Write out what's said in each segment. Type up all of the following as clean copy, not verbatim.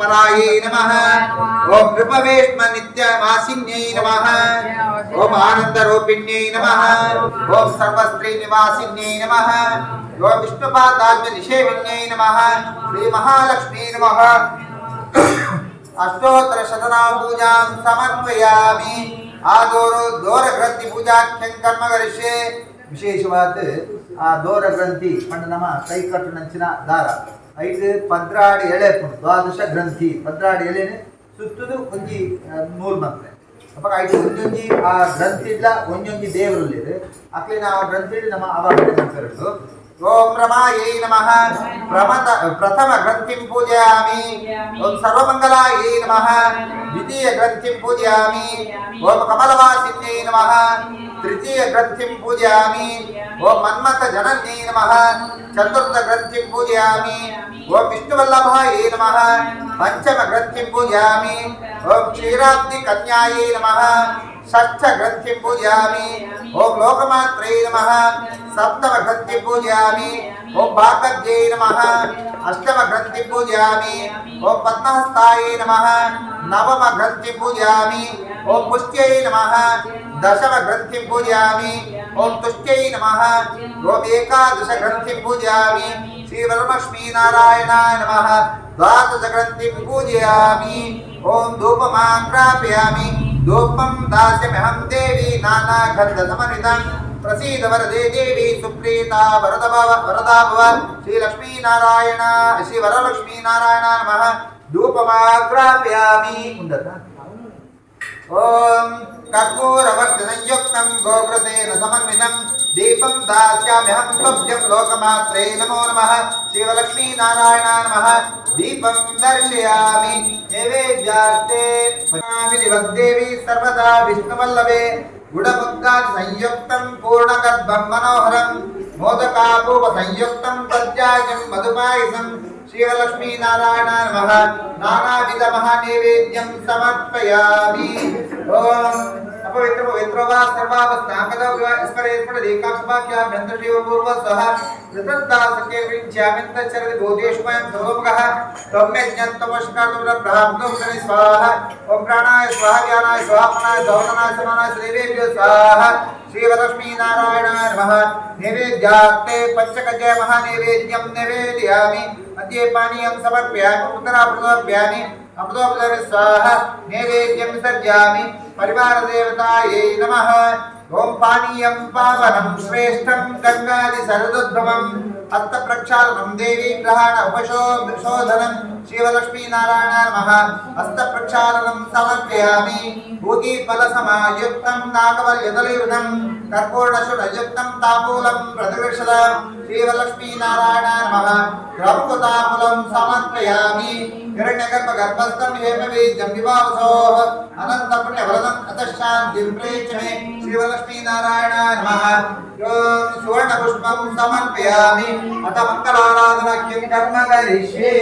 ಪರಾಯೈ ನಮಃ. ಓಂ ನೃಪವೇಶ್ಮ ನಿತ್ಯ ವಾಸಿನ್ಯೈ ನಮಃ. ಓಂ ಆನಂದ ರೂಪಿಣ್ಯೈ ನಮಃ. ಓಂ ಸರ್ವಸ್ತ್ರೀ ನಿವಾಸಿನ್ಯೈ ನಮಃ. ಓಂ ವಿಷ್ಣುಪಾದಾತ್ಮ ನಿಷೇವಿಣ್ಯೈ ನಮಃ. ಶ್ರೀ ಮಹಾಲಕ್ಷ್ಮೀ ನಮಃ. ಅಷ್ಟೋತ್ತರ ಶತನಾಮ ಪೂಜಾಂ ಸಮರ್ಪಯಾಮಿ. ಆ ದೋರ ಗ್ರಂಥಿ ಪೂಜಾಖ್ಯಂ ಕರ್ಮ ಕರಿಷ್ಯೆ. ವಿಶೇಷವಾದ ಆ ದೋರ ಗ್ರಂಥಿ ಪಂಡ ನಮ್ಮ ಕೈ ಕಟ್ಟುನಂಚಿನ ದಾರ ಐದು 12 ಎಳೆ ಪುಂಡು ದ್ವಾದಶ ಗ್ರಂಥಿ 12 ಎಳೆನೆ ಸುತ್ತದು ಒಂಜಿ ನೂಲು ಮಂತ್ರೆ. ಅಪಗ ಐಟ್ ಒಂಜೊಂಜಿ ಆ ಗ್ರಂಥಿ ಇಲ್ಲ ಒಂಜೊಂಜಿ ದೇವರುಲ್ಲೆರ್ ಅಕ್ಲೆನ ಆ ಗ್ರಂಥಿ ನಮ್ಮ ಆವಾಹನೆ ಮನ್ಪೆರುಂಡು. ಓಂ ರಮಾಯೈ ನಮಃ. ಪ್ರಥಮ ಗ್ರಂಥಿಂ ಪೂಜಯಾಮಿ. ಓಂ ಸರ್ವಮಂಗಲಾಯೈ ನಮಃ. ದ್ವಿತೀಯ ಗ್ರಂಥಿಂ ಪೂಜಯಾಮಿ. ಓಂ ಕಮಲವಾಸಿನ್ಯೈ ನಮಃ. ತೃತೀಯ ಗ್ರಂಥಿಂ ಪೂಜಯಾಮಿ. ಓಂ ಮನ್ಮಥ ಜನನ್ಯೈ ನಮಃ. ಚತುರ್ಥ ಗ್ರಂಥಿಂ ಪೂಜಯಾಮಿ. ಓಂ ವಿಷ್ಣುವಲ್ಲಭಾಯೈ ನಮಃ. ಪಂಚಮ ಗ್ರಂಥಿಂ ಪೂಜಯಾಮಿ. ಓಂ ಕ್ಷೀರಾಬ್ಧಿ ಕನ್ಯಾಯೈ ನಮಃ. ಷಷ್ಠ ಗ್ರಂಥಿಂ ಪೂಜಯಾಮಿ. ಓಂ ಲೋಕಮಾತ್ರೈ ನಮಃ. ಸಪ್ತಮ ಗ್ರಂಥಿಂ ಪೂಜಯಾಮಿ. ಓಂ ಭಾಗವ್ಯೈ ನಮಃ. ಅಷ್ಟಮ ಗ್ರಂಥಿಂ ಪೂಜಯಾಮಿ. ಓಂ ಪದ್ಮಹಸ್ತಾಯೈ ನಮಃ. ನವಮ ಗ್ರಂಥಿಂ ಪೂಜಯಾಮಿ. ಓಂ ಪುಷ್ಟ್ಯೈ ನಮಃ. ದಶಮ ಗ್ರಂಥಿಂ ಪೂಜಯಾಮಿ. ಓಂ ತುಷ್ಟ್ಯೈ ನಮಃ. ಓಂ ಏಕಾದಶ ಗ್ರಂಥಿಂ ಪೂಜಯಾಮಿ. ಶ್ರೀ ವರಲಕ್ಷ್ಮೀ ನಾರಾಯಣಾಯ ನಮಃ. ದ್ವಾದಶ ಗ್ರಂಥಿಂ ಪೂಜಯಾಮಿ. ಓಂ ಧೂಪಮಾಘ್ರಾಪಯಾಮಿ. ಧೂಪಂ ದಾಸ್ಯಮ್ಯಹಂ ದೇವಿ ನಾನಾ ಗಂಧ ಸಮನ್ವಿತಂ. ಪ್ರಸೀದ ವರದೆ ದೇವಿ ಸುಪ್ರೀತಾ ವರದ ಭವ ವರದಾ ಭವ. ಶ್ರೀ ಲಕ್ಷ್ಮೀನಾರಾಯಣ ಶ್ರೀ ವರಲಕ್ಷ್ಮೀನಾರಾಯಣ ನಮಃ. ಧೂಪಮಾಘ್ರಾಪಯಾಮಿ. ಉಂಡತ ಓಂ ಕರ್ಪೂರವರ್ತಿ ಸಂಯುಕ್ತಂ ಗೋಘೃತೇನ ಸಮನ್ವಿತಂ ದೀಪಂ ದಾಸ್ಯಾಮ್ಯಹಂ ತುಭ್ಯಂ ಲೋಕಮಾತ್ರೇ ನಮೋ ನಮಃ. ಶ್ರೀವಲಕ್ಷ್ಮೀನಾರಾಯಣ ನಮಃ. ದೀಪಂ ದರ್ಶಯಾಮಿ. ನೈವೇದ್ಯಾರ್ಥೇ ದೇವಿ ಸರ್ವದಾ ವಿಷ್ಣುವಲ್ಲಭೆ ಗುಡಮುಗ್ಧಾದಿ ಸಂಯುಕ್ತಂ ಪೂರ್ಣಗರ್ಭಂ ಮನೋಹರಂ ಮೋದಕಾಪೂಪ ಸಂಯುಕ್ತಂ ಪದ್ಯಾಜಂ ಮಧುಪಾಯಸಂ. ಶ್ರೀವಲಕ್ಷ್ಮೀನಾರಾಯಣ ನಮಃ. ನಾನಾವಿಧ ಮಹಾನೈವೇದ್ಯಂ ಸಮರ್ಪಯಾಮಿ. ಓಂ ಅಪವಿತ್ರ ಪವಿತ್ರೋ ವಾ ಸರ್ವಾವಸ್ಥಾಂಗದೋ ಸ್ಮರೇ ಸ್ಮರದೇಕಾಕ್ಷವಾಕ್ಯಾಭ್ಯಂತರಶಿವ ಪೂರ್ವ ಸಹ ಋತಂತಾ ಸತ್ಯ ವಿಂಚ್ಯಾಮಿಂತಚರತಿ ಭೂತೇಷು ಮಯಂ ಸರ್ವಮುಖಃ ತ್ವಮ್ಯಜ್ಞಂತಮಸ್ಕಾರ್ತುರ ಸ್ವಾಹ. ಓಂ ಪ್ರಾಣಾಯ ಸ್ವಾಹ, ಜ್ಞಾನಾಯ ಸ್ವಾಹ, ಮನಾಯ ಸೌದನಾಯ ಸಮಾನಾಯ ಶ್ರೀದೇವ್ಯೋ ಸ್ವಾಹ. ಶ್ರೀವಲಕ್ಷ್ಮೀನಾರಾಯಣಾಯ ನಮಃ. ನೈವೇದ್ಯಾರ್ಥೆ ಪಂಚಕಜಯ ಮಹಾನೈವೇದ್ಯಂ ನಿವೇದಯಾಮಿ. ಮಧ್ಯೆ ಪಾನೀಯಂ ಸಮರ್ಪಯಾಮಿ. ಉತ್ತರಾಪೃತಮರ್ಪಯಾಮಿ. ಅಮೃತೋಪದರ ಸ್ವಾಹ. ನೈವೇದ್ಯಂ ವಿಸರ್ಜಯಾಮಿ. ಪರಿವಾರ ದೇವತಾಯೈ ನಮಃ. ಓಂ ಪಾನೀಯಂ ಪಾವನಂ ಶ್ರೇಷ್ಠಂ ಗಂಗಾದಿ ಸರದುದ್ಭವಂ ಹಸ್ತ ಪ್ರಕ್ಷಾಳನಂ ದೇವಿ ಗ್ರಹಣ ಉಪಶೋಧನಂ. ಶ್ರೀವಲಕ್ಷ್ಮೀನಾರಾಯಣ ನಮಃ. ಹಸ್ತ ಪ್ರಕ್ಷಾಳನಂ ಸಮರ್ಪಯಾಮಿ. ಭೂತಿಫಲಸಮಾಯುಕ್ತಂ ನಾಗವಲ್ಯದಲಿವೃತಂ ಕರ್ಪೂರ್ಣಶುನಯುಕ್ತಂ ತಾಂಬೂಲಂ ಪ್ರತಿವೃಷದ. ಶ್ರೀವಲಕ್ಷ್ಮೀನಾರಾಯಣ ನಮಃ. ಪ್ರಮುಖತಾಂಬೂಲಂ ಸಮರ್ಪಯಾಮಿ. ಹಿರಣ್ಯಗರ್ಭ ಗರ್ಭಸ್ಥಂ ಹೇಮಬೀಜಂ ವಿಭಾವಸೋಃ ಅನಂತ ಪುಣ್ಯಫಲದಂ ಅತಃ ಶಾಂತಿಂ ಪ್ರೇಚ್ಛ ಮೇ. ಶ್ರೀವಲಕ್ಷ್ಮೀನಾರಾಯಣ ನಮಃ. ಓಂ ಸುವರ್ಣಪುಷ್ಪಂ ಸಮರ್ಪಯಾಮಿ. ಅಥ ಮಂಗಲಾರಾಧನಾಖ್ಯಂ ಕರ್ಮ ಕರಿಷ್ಯೆ.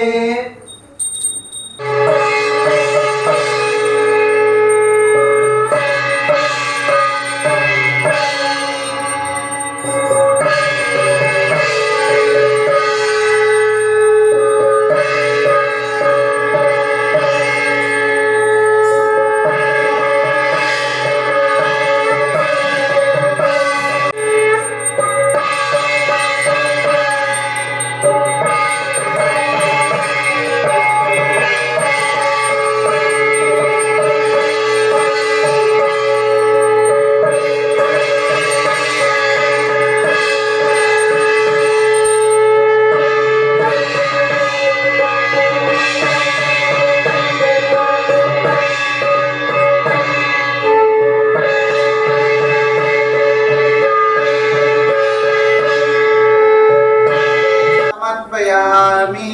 ಸಮರ್ಪಯಾಮಿ.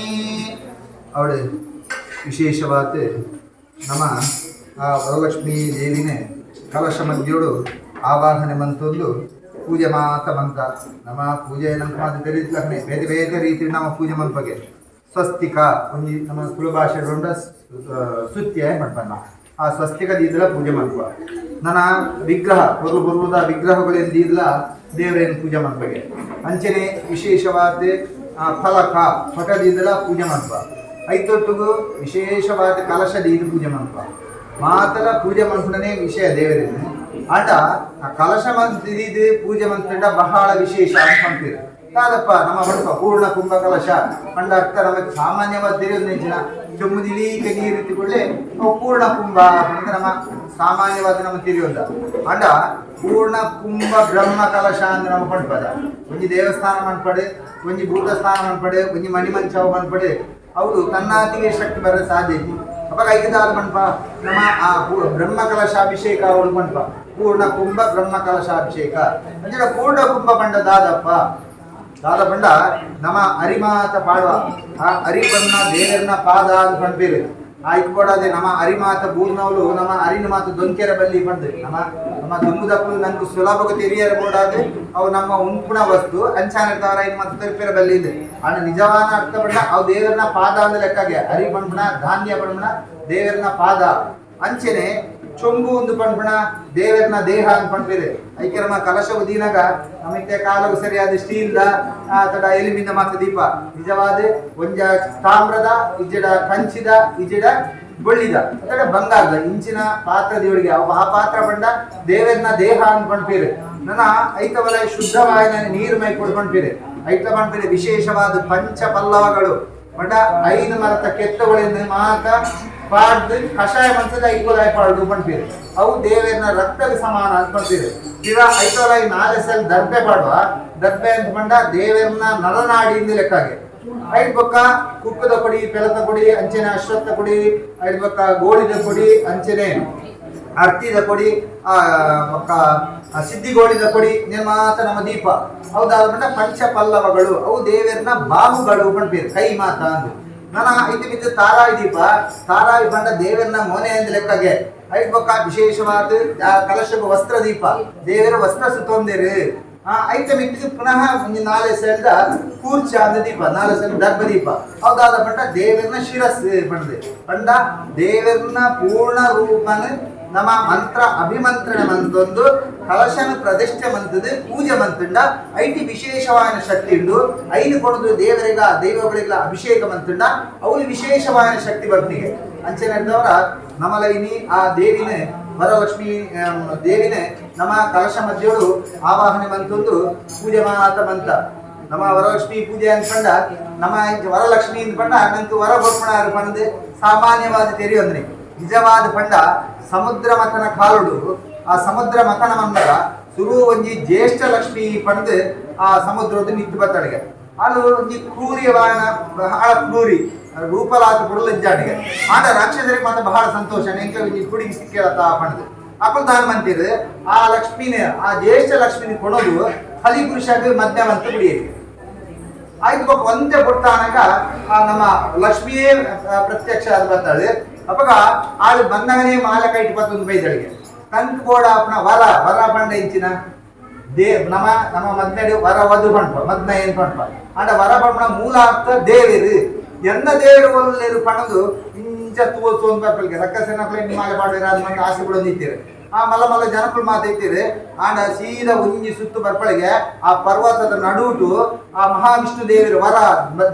ಅವಳು ವಿಶೇಷವಾದ ನಮ್ಮ ಆ ವರಲಕ್ಷ್ಮೀ ದೇವಿನೇ ಕಲಶ ಮಧ್ಯೋಡು ಆವಾಹನೆ ಮಂತೊಂದು ಪೂಜೆ ಮಾತ ಮಂತ. ನಮ್ಮ ಪೂಜೆ ನಮ್ಮ ಮಾತು ತಿಳಿದ್ಲಕ್ನೆ ಬೇರೆ ಬೇರೆ ರೀತಿ ನಮ್ಮ ಪೂಜೆ ಮನ್ಪಗೆ ಸ್ವಸ್ತಿಕ ಒಂಜಿ ನಮ್ಮ ತುಳು ಭಾಷೆ ಉಂಡ ಸುತ್ಯ ಮನ್ಪನ್ನ ಆ ಸ್ವಸ್ತಿಕ ದೀದಲ ಪೂಜೆ ಮನ್ಪ. ನನ್ನ ವಿಗ್ರಹ ಪೊರ್ಲು ಪೊರ್ಲುದ ವಿಗ್ರಹಗಳೇನು ದೀದಲ ದೇವರೇನು ಪೂಜೆ ಮನ್ಪಗೆ. ಅಂಚನೆ ವಿಶೇಷವಾದ ಆ ಫಲಕ ಫಟ ದೀದಲ ಪೂಜೆ ಮನ್ಪ. ಐತೊಟ್ಟುಗು ವಿಶೇಷವಾದ ಕಲಶ ದೀದು ಪೂಜೆ ಮನ್ಪ ಮಾತಲ ಪೂಜೆ ಮನ್ಪುಣನೇ ವಿಷಯ ದೇವರಿನ ಆಟ ಆ ಕಲಶ ಮಂತಿದ್ದು ಪೂಜೆ ಮಂತ್ರಂಡ ಬಹಳ ವಿಶೇಷ ಅಂತ ಅಂತೀರ. ಕಾದಪ್ಪ ನಮ್ಮ ಮಂಟಪ ಪೂರ್ಣ ಕುಂಭ ಕಲಶ ಪಂಡ ಅರ್ಥ ನಮಗೆ ಸಾಮಾನ್ಯವಾದ ತಿಳಿಯೋದು ನಿಂಚಿನ ಚೊಮ್ಮುದಿಲೀಕ ನೀರು ತಿಕೊಳ್ಳೆ ಅವು ಪೂರ್ಣ ಕುಂಭ ಅಂತ ನಮ್ಮ ಸಾಮಾನ್ಯವಾದ ನಮ್ಮ ತಿಳಿಯೋದ. ಅಂಡ ಪೂರ್ಣ ಕುಂಭ ಬ್ರಹ್ಮ ಕಲಶ ಅಂದ್ರೆ ನಮ್ಮ ಪಂಪದ ಒಂಜಿ ದೇವಸ್ಥಾನ ಮನ್ಪಡೆ, ಒಂಜಿ ಭೂತಸ್ಥಾನ ಮನ್ಪಡೆ, ಒಂಜಿ ಮಣಿಮಂಚವ ಮನ್ಪಡೆ, ಅವರು ತನ್ನಾತಿಗೆ ಶಕ್ತಿ ಬರ ಸಾಧ್ಯ ಐತಿ. ಅವಾಗ ಐಕದಾದ ಮನ್ಪ ನಮ್ಮ ಆ ಬ್ರಹ್ಮ ಕಲಶಾಭಿಷೇಕ ಅವಳು ಮನ್ಪ ಪೂರ್ಣ ಕುಂಭ ಬ್ರಹ್ಮ ಕಲಶಾಭಿಷೇಕ ಅಂದ್ರೆ ಪೂರ್ಣ ಕುಂಭ ಪಂಡ ದಾದಪ್ಪ ದಾದ ಪಂಡ ನಮ್ಮ ಅರಿಮಾತ ಪಾಡುವ ಆ ಅರಿಬನ್ನ ದೇವರನ್ನ ಪಾದ ಅಂತ ಪಂಡ್ಪೀರು. ಆಯ್ತು ಕೊಡದೆ ನಮ್ಮ ಅರಿಮಾತ ಬೂರ್ನವಳು ನಮ್ಮ ಅರಿನ ಮಾತು ದೊಂಕೆರ ಬಲ್ಲಿ ಪಂಡು ನಮ್ಮ ನಮ್ಮ ದುಂಬುದಪ್ಪು ನಂಗೆ ಸುಲಭಕ್ಕೆ ತೆರಿಯರ ಬೋಡಾದ ಅವು ನಮ್ಮ ಉಂಪುಣ ವಸ್ತು ಅಂಚಾನ ಇರ್ತಾವರ ಇನ್ ಮತ್ತು ತೆರಿಪಿರ ಬಲ್ಲಿ ಇದೆ. ಆಣ ನಿಜವಾದ ಅರ್ಥ ಪಂಡ ಅವು ದೇವರನ್ನ ಪಾದ ಅಂದ ಲೆಕ್ಕಾಗೆ ಅರಿ ಪಂಪಣ ಧಾನ್ಯ ಪಂಪಣ ದೇವರನ್ನ ಪಾದ. ಅಂಚೆನೆ ಚೊಂಬು ಒಂದು ಪಂಪಣ ದೇವರನ್ನ ದೇಹ ಅಂತ ಪಂಪಿರೆ. ಐಕೆ ನಮ್ಮ ಕಲಶ ಉದೀನಾಗ ನಮಗೆ ಕಾಲವು ಸರಿಯಾದ ಸ್ಟೀಲ್ದ ತಡ ಎಲಿಮಿಂದ ಮಾತ್ರ ದೀಪ ನಿಜವಾದ ಒಂಜ ತಾಮ್ರದ ಇಜ್ಜಡ ಕಂಚಿದ ಇಜ್ಜಡ ಬೊಳ್ಳಿದ ಅತಡ ಬಂಗಾರದ ಇಂಚಿನ ಪಾತ್ರ ದೇವರಿಗೆ ಅವು ಆ ಪಾತ್ರ ಪಂಡ ದೇವರನ್ನ ದೇಹ ಅಂತ ಪಂಪಿರೆ. ನನ್ನ ಐತವಲ ಶುದ್ಧವಾಯಿನ ನೀರು ಮೈ ಕೊಡು ಪಂಪಿರೆ. ಐತ ಪಂಪಿರೆ ವಿಶೇಷವಾದ ಪಂಚ ಪಲ್ಲವಗಳು ಪಂಡ ಐದು ಮರತ ಕೆತ್ತಗಳಿಂದ ಮಾತ ಪಾಡ್ದು ಕಷಾಯ ಮಂಚದ ಐಕೋಲಾಯ್ ಪಾಡ್ದು ಪಂಪಿರು. ಅವು ದೇವರನ್ನ ರಕ್ತಕ್ಕೆ ಸಮಾನ ಅಂತ ಪಂಪಿರು. ತಿರ ಐತೋಲಾಯ್ ನಾಲೆ ಸೆಲ್ ದರ್ಬೆ ಪಾಡುವ ದರ್ಬೆ ಅಂತ ಪಂಡ ದೇವರನ್ನ ನರನಾಡಿಯಿಂದ ಲೆಕ್ಕಾಗೆ. ಐದು ಬೊಕ್ಕ ಕುಕ್ಕದ ಕೊಡಿ, ಪೆಲತ ಕೊಡಿ, ಅಂಚೆನೆ ಅಶ್ವತ್ಥ ಕೊಡಿ, ಐದು ಬೊಕ್ಕ ಗೋಳಿದ ಕೊಡಿ, ಅಂಚೆನೆ ಅರ್ತಿದ ಕೊಡಿ, ಆ ಬೊಕ್ಕ ಸಿದ್ಧಿಗೋಳಿದ ಕೊಡಿ ನಿರ್ಮಾತ ನಮ್ಮ ದೀಪ ಹೌದಾದ ಪಂಡ ಪಂಚ ಪಲ್ಲವಗಳು ಅವು ದೇವರನ್ನ ಬಾಹುಗಳು ಪಂಪೀರು ಕೈ ಮಾತ ಅಂದು. ನನ್ನ ಐತಿ ಬಿದ್ದು ತಾರಾಯಿ ದೀಪ ತಾರಾಯಿ ಪಂಡ ದೇವರನ್ನ ಮೋನೆ ಅಂದ ಲೆಕ್ಕಗೆ. ಐದು ಬೊಕ್ಕ ವಿಶೇಷವಾದ ಕಲಶಕ ವಸ್ತ್ರ ದೀಪ ದೇವರ ವಸ್ತ್ರ ಸುತ್ತೊಂದಿರು. ಆ ಐತ ಮಿಕ್ಕಿದ್ದು ಪುನಃ ಒಂದು ನಾಳೆ ಸೆಲ್ದ ಕೂರ್ಚ ಅಂದ ದೀಪ ನಾಳೆ ಸೆಲ್ ದರ್ಭ ದೀಪ ಹೌದಾದ ಪಂಡ ದೇವರನ್ನ ಶಿರಸ್ ಪಂಡದೆ ಪಂಡ ದೇವರನ್ನ ಪೂರ್ಣ ರೂಪನ ನಮ್ಮ ಮಂತ್ರ ಅಭಿಮಂತ್ರಣ ಮಂತೊಂದು ಕಲಶನ ಪ್ರತಿಷ್ಠೆ ಮಂತದ ಪೂಜೆ ಮಂತುಂಡ ಐಟಿ ವಿಶೇಷವಾದ ಶಕ್ತಿ ಉಂಡು. ಐನು ಕೊಡದು ದೇವರಿಗ ದೈವಗಳಿಗ ಅಭಿಷೇಕ ಮಂತುಂಡ ಅವಳು ವಿಶೇಷವಾದ ಶಕ್ತಿ ಬರ್ನಿಗೆ. ಅಂಚೆನವರ ನಮಲೈನಿ ಆ ದೇವಿನ ವರಲಕ್ಷ್ಮಿ ದೇವಿನ ನಮ್ಮ ಕಲಶ ಮಧ್ಯೋಡು ಆವಾಹನೆ ಮಂತೊಂದು ಪೂಜೆ ಮಾತ ಮಂತ ನಮ್ಮ ವರಲಕ್ಷ್ಮಿ ಪೂಜೆ ಅನ್ಕಂಡ ನಮ್ಮ ವರಲಕ್ಷ್ಮಿ ಅಂದ್ಕೊಂಡ ನಂಗೆ ವರ ಕೊರ್ಪಣ ಪಂದು ಸಾಮಾನ್ಯವಾದ ತೆರೆಯೊಂದ್ರಿ. ನಿಜವಾದ ಪಂಡ ಸಮುದ್ರ ಮಥನ ಕಾಲುಡು ಆ ಸಮುದ್ರ ಮಥನ ಮಂದರ ಸುರು ಒಂಜಿ ಜ್ಯೇಷ್ಠ ಲಕ್ಷ್ಮಿ ಪಂದು ಆ ಸಮುದ್ರದ ನಿತ್ತು ಬತ್ತಳಿಗೆ ಅದು ಒಂಜಿ ಕ್ರೂರಿಯವಾನ ಬಹಳ ಕ್ರೂರಿ ರೂಪಲಾತ ಕುಡಲಜ್ಜಾಣಿಗೆ. ಆಂಡ ರಾಕ್ಷಸರಿಗೆ ಮಾತ್ರ ಬಹಳ ಸಂತೋಷ ಎಂಕ ಒಂಜಿ ಕುಡಿಗೆ ಸಿಕ್ಕಿರತ್ತ ಪಂಡ್ದು ಅಪ್ಪಲ್ ದಾನ ಮಂತಿರು ಆ ಲಕ್ಷ್ಮಿನ ಆ ಜ್ಯೇಷ್ಠ ಲಕ್ಷ್ಮಿನ ಕೊಡೋದು ಹಲಿ ಪುರುಷಾಗ ಮಧ್ಯಮಂತ ಕುಡಿಯಕ್ಕೆ ಆಯ್ತು. ಪಾಪ ಒಂದೇ ಪುಟ್ಟಾನಗ ಆ ನಮ್ಮ ಲಕ್ಷ್ಮಿಯೇ ಪ್ರತ್ಯಕ್ಷ ಆದ ಬರ್ತಾಳೆ. ಅಪ್ಪಗ ಆಳು ಬಂದಗನೇ ಮಾಲ ಕೈಟ್ ಪತ್ತೊಂದು ಬೈದಳಿಗೆ ಕಂಕ್ ಬೋಡ ಅಪ್ಪನ ವರ ವರ ಪಂಡ ಇಂಚಿನ they ನಮ್ಮ ನಮ್ಮ ಮದ್ಮೆಡು ವರ ವಧು ಪಂಪ ಮದ್ಮ ಏನ್ ಪಂಪ ಆಂಡ ವರ ಪಂಪನ ಮೂಲ ಅರ್ಥ ದೇವಿರು ಎನ್ನ ದೇವರು ಒಲ್ಲೇರು ಪಣದು ಇಂಚ ತೂವತ್ತು ಪರ್ಪಲ್ಗೆ ರಕ್ಕಸೆನಕ್ಲೆ ಮಾಲೆ ಪಾಡ್ವೇರ ಅದು ಮತ್ತೆ ಆಸೆ ಕೂಡ ನಿಂತೀರಿ ಆ ಮಲ್ಲ ಮಲ್ಲ ಜನಕುಲು ಮಾತೈತೀರಿ. ಆಂಡ ಸೀದಾ ಒಂಜಿ ಸುತ್ತು ಬರ್ಪಳಿಗೆ ಆ ಪರ್ವತದ ನಡುಟು ಆ ಮಹಾವಿಷ್ಣು ದೇವರು ವರ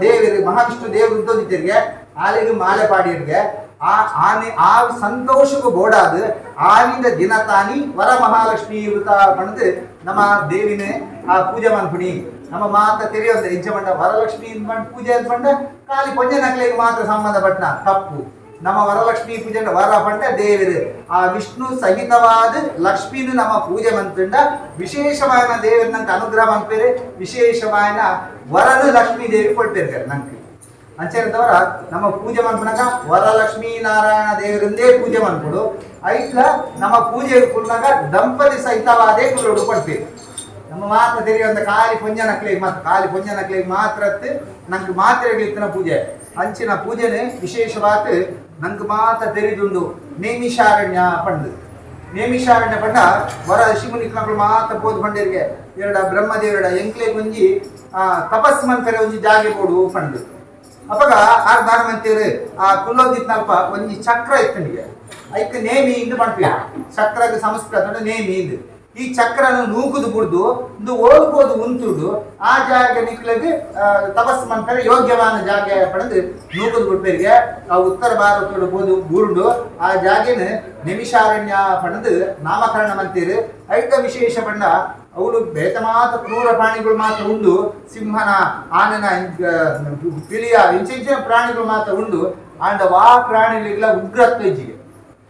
ದೇವರು ಮಹಾವಿಷ್ಣು ದೇವರು ಉಂಟೊಂದಿತ್ತೀರಿಗೆ ಆಲಿಗೆ ಮಾಲೆ ಪಾಡಿಯರಿಗೆ ಆ ಆನೆ ಆ ಸಂತೋಷಕ್ಕೂ ಬೋಡಾದು ಆನಿಂದ ದಿನ ತಾನಿ ವರ ಮಹಾಲಕ್ಷ್ಮಿ ವೃತ ಪಣದು ನಮ್ಮ ದೇವಿನೇ ಆ ಪೂಜೆ ಮನ್ಪುಣಿ. ನಮ್ಮ ಮಾತ ತೆರೆಯೋದು ಇಂಚ ಮಂಡ ವರಲಕ್ಷ್ಮಿ ಪೂಜೆ ಅಂದ್ಪಂಡ ಖಾಲಿ ಪೊಂಜನಕ್ಲೆಗ್ ಮಾತ್ರ ಸಂಬಂಧಪಟ್ಟನ ತಪ್ಪು. ನಮ್ಮ ವರಲಕ್ಷ್ಮಿ ಪೂಜೆ ವರ ಪಂಡ ದೇವರು ಆ ವಿಷ್ಣು ಸಹಿತವಾದ ಲಕ್ಷ್ಮೀನು ನಮ್ಮ ಪೂಜೆ ಮಂತುಂಡ ವಿಶೇಷವಾದ ದೇವರು ನಂಗೆ ಅನುಗ್ರಹ ಮಂಪೇರೆ ವಿಶೇಷವಾದ ವರನು ಲಕ್ಷ್ಮೀ ದೇವಿ ಕೊಡ್ತಿರ್ತಾರೆ ನಂಗೆ. ಅಂಚೆನದವರ ನಮ್ಮ ಪೂಜೆ ಮನ್ಪುನಗ ವರಲಕ್ಷ್ಮೀ ನಾರಾಯಣ ದೇವರಿಂದೇ ಪೂಜೆ ಮನ್ಪುಡು. ಐಟ್ಲ ನಮ್ಮ ಪೂಜೆ ಕುಲ್ನಾಗ ದಂಪತಿ ಸಹಿತವಾದೇ ಕುಲ್ಲುಡು ಕೊಡ್ತೀವಿ. ನಮ್ಮ ಮಾತ್ರ ತೆರೆಯುವಂತ ಖಾಲಿ ಪುಂಜನಕ್ಲಿಗೆ ಮಾತ್ರ ಖಾಲಿ ಪುಂಜನಕ್ಲಿಗೆ ಮಾತ್ರ ನಂಗೆ ಮಾತ್ರೆಗಳಿತ್ತನ ಪೂಜೆ ಅಂಚಿನ ಪೂಜೆನೆ ವಿಶೇಷವಾದ ನಂಗೆ ಮಾತ್ರ ತೆರೆದುಂಡು. ನೇಮಿಷಾರಣ್ಯ ಪಂಡು ನೇಮಿಷಾರಣ್ಯ ಪಂಡ ವರ ಶಿವನಿಕ್ನಗಳು ಮಾತ್ರ ಪೋದು ಪಂಡರಿಗೆ ಎರಡ ಬ್ರಹ್ಮದೇವರ ಎಂಕ್ಲೆ ಒಂಜಿ ತಪಸ್ ಮನ್ಪೆರೆ ಒಂಜಿ ಜಾಗೆ ಬೋಡು ಪಂಡು. ಅಪಗ ಆರ್ ದಾನ ಮಂತೀರು ಆ ಕುಲ್ಲೊಂದಿತ್ನಲ್ಪ ಒಂಜಿ ಚಕ್ರ ಇತ್ತನಿಗೆ ಐಕ್ ನೇಮಿ ಇಂದು ಪಂಡ್ಪಿ. ಚಕ್ರಕ್ಕೆ ಸಂಸ್ಕೃತ ನೇಮಿ ಇಂದು. ಈ ಚಕ್ರನ ನೂಕುದು ಬುಡ್ದು ಇಂದು ಓಲ್ಬೋದು ಉಂತುಡು ಆ ಜಾಗ ನಿಕ್ಲಗ್ ತಪಸ್ಸು ಮನ್ಪೆರೆ ಯೋಗ್ಯವಾದ ಜಾಗ ಪಡೆದು ನೂಕುದು ಬಿಡ್ಪೇರಿಗೆ ಆ ಉತ್ತರ ಭಾರತದ ಬೋದು ಬೂರುಂಡು ಆ ಜಾಗೆನ ನಿಮಿಷಾರಣ್ಯ ಪಡೆದು ನಾಮಕರಣ ಮಂತೀರು. ಐತ ವಿಶೇಷ ಪಂಡ ಅವಳು ಬೇತ ಮಾತ ಕ್ರೂರ ಪ್ರಾಣಿಗಳು ಮಾತ್ರ ಉಂಡು, ಸಿಂಹನ ಆನನ ಪಿಲಿಯ ಇಂಚಿಂಚಿನ ಪ್ರಾಣಿಗಳು ಮಾತ್ರ ಉಂಡು. ಆಂಡ ವಾ ಪ್ರಾಣಿಗಳಿಗೆಲ್ಲ ಉಗ್ರತ್ವ ಇಜ್ಜಿಗೆ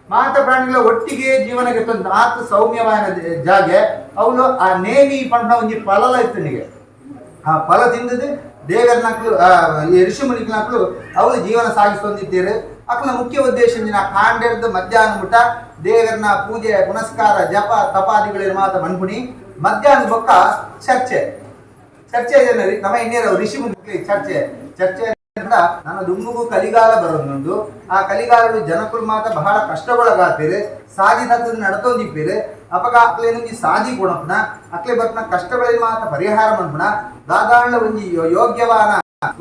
ಮಾತ ಪ್ರಾಣಿಗಳ ಒಟ್ಟಿಗೆ ಜೀವನಕ್ಕೆ ತಂದು ಆತ ಸೌಮ್ಯವಾದ ಜಾಗೆ. ಅವಳು ಆ ನೇಮಿ ಪಂಡ ಒಂಜಿ ಫಲಲ ಇತ್ತನಿಗೆ ಆ ಫಲ ತಿಂದದು ದೇವರನಕ್ಲು ಈ ಋಷಿ ಮುನಿಕ್ನಕ್ಲು ಅವಳು ಜೀವನ ಸಾಗಿಸೊಂದಿದ್ದೀರು. ಅಕ್ಲ ಮುಖ್ಯ ಉದ್ದೇಶ ಇಂಜಿನ ಕಾಂಡೆರ್ದು ಮಧ್ಯಾಹ್ನ ಮುಟ ದೇವರನ ಪೂಜೆ ಪುನಸ್ಕಾರ ಜಪ ತಪಾದಿಗಳ ಮಾತ ಮನ್ಪುಣಿ. ಮಧ್ಯಾಹ್ನ ಬೊಕ್ಕ ಚರ್ಚೆ ಚರ್ಚೆ ಏನರಿ ನಮ್ಮ ಇನ್ನೇರ ಋಷಿ ಮುನಿ ಚರ್ಚೆ ಚರ್ಚೆ ನನ್ನ ದುಂಬುಗು ಕಲಿಗಾಲ ಬರೋದುಂಡು. ಆ ಕಲಿಗಾಲಡು ಜನಕುಲ್ ಮಾತ ಬಹಳ ಕಷ್ಟಗೊಳಗಾತಿರು, ಸಾದಿ ತತ್ತದ ನಡತೊಂದಿಪ್ಪಿರು. ಅಪಗ ಅಕ್ಲೇನೊಂಜಿ ಸಾದಿ ಕೊಣಪುನ ಅಕ್ಲೆ ಬತ್ನ ಕಷ್ಟಗಳಿಗೆ ಮಾತ ಪರಿಹಾರ ಮನ್ಪುನ ದಾದಾಂಡ ಒಂಜಿ ಯೋಗ್ಯವಾನ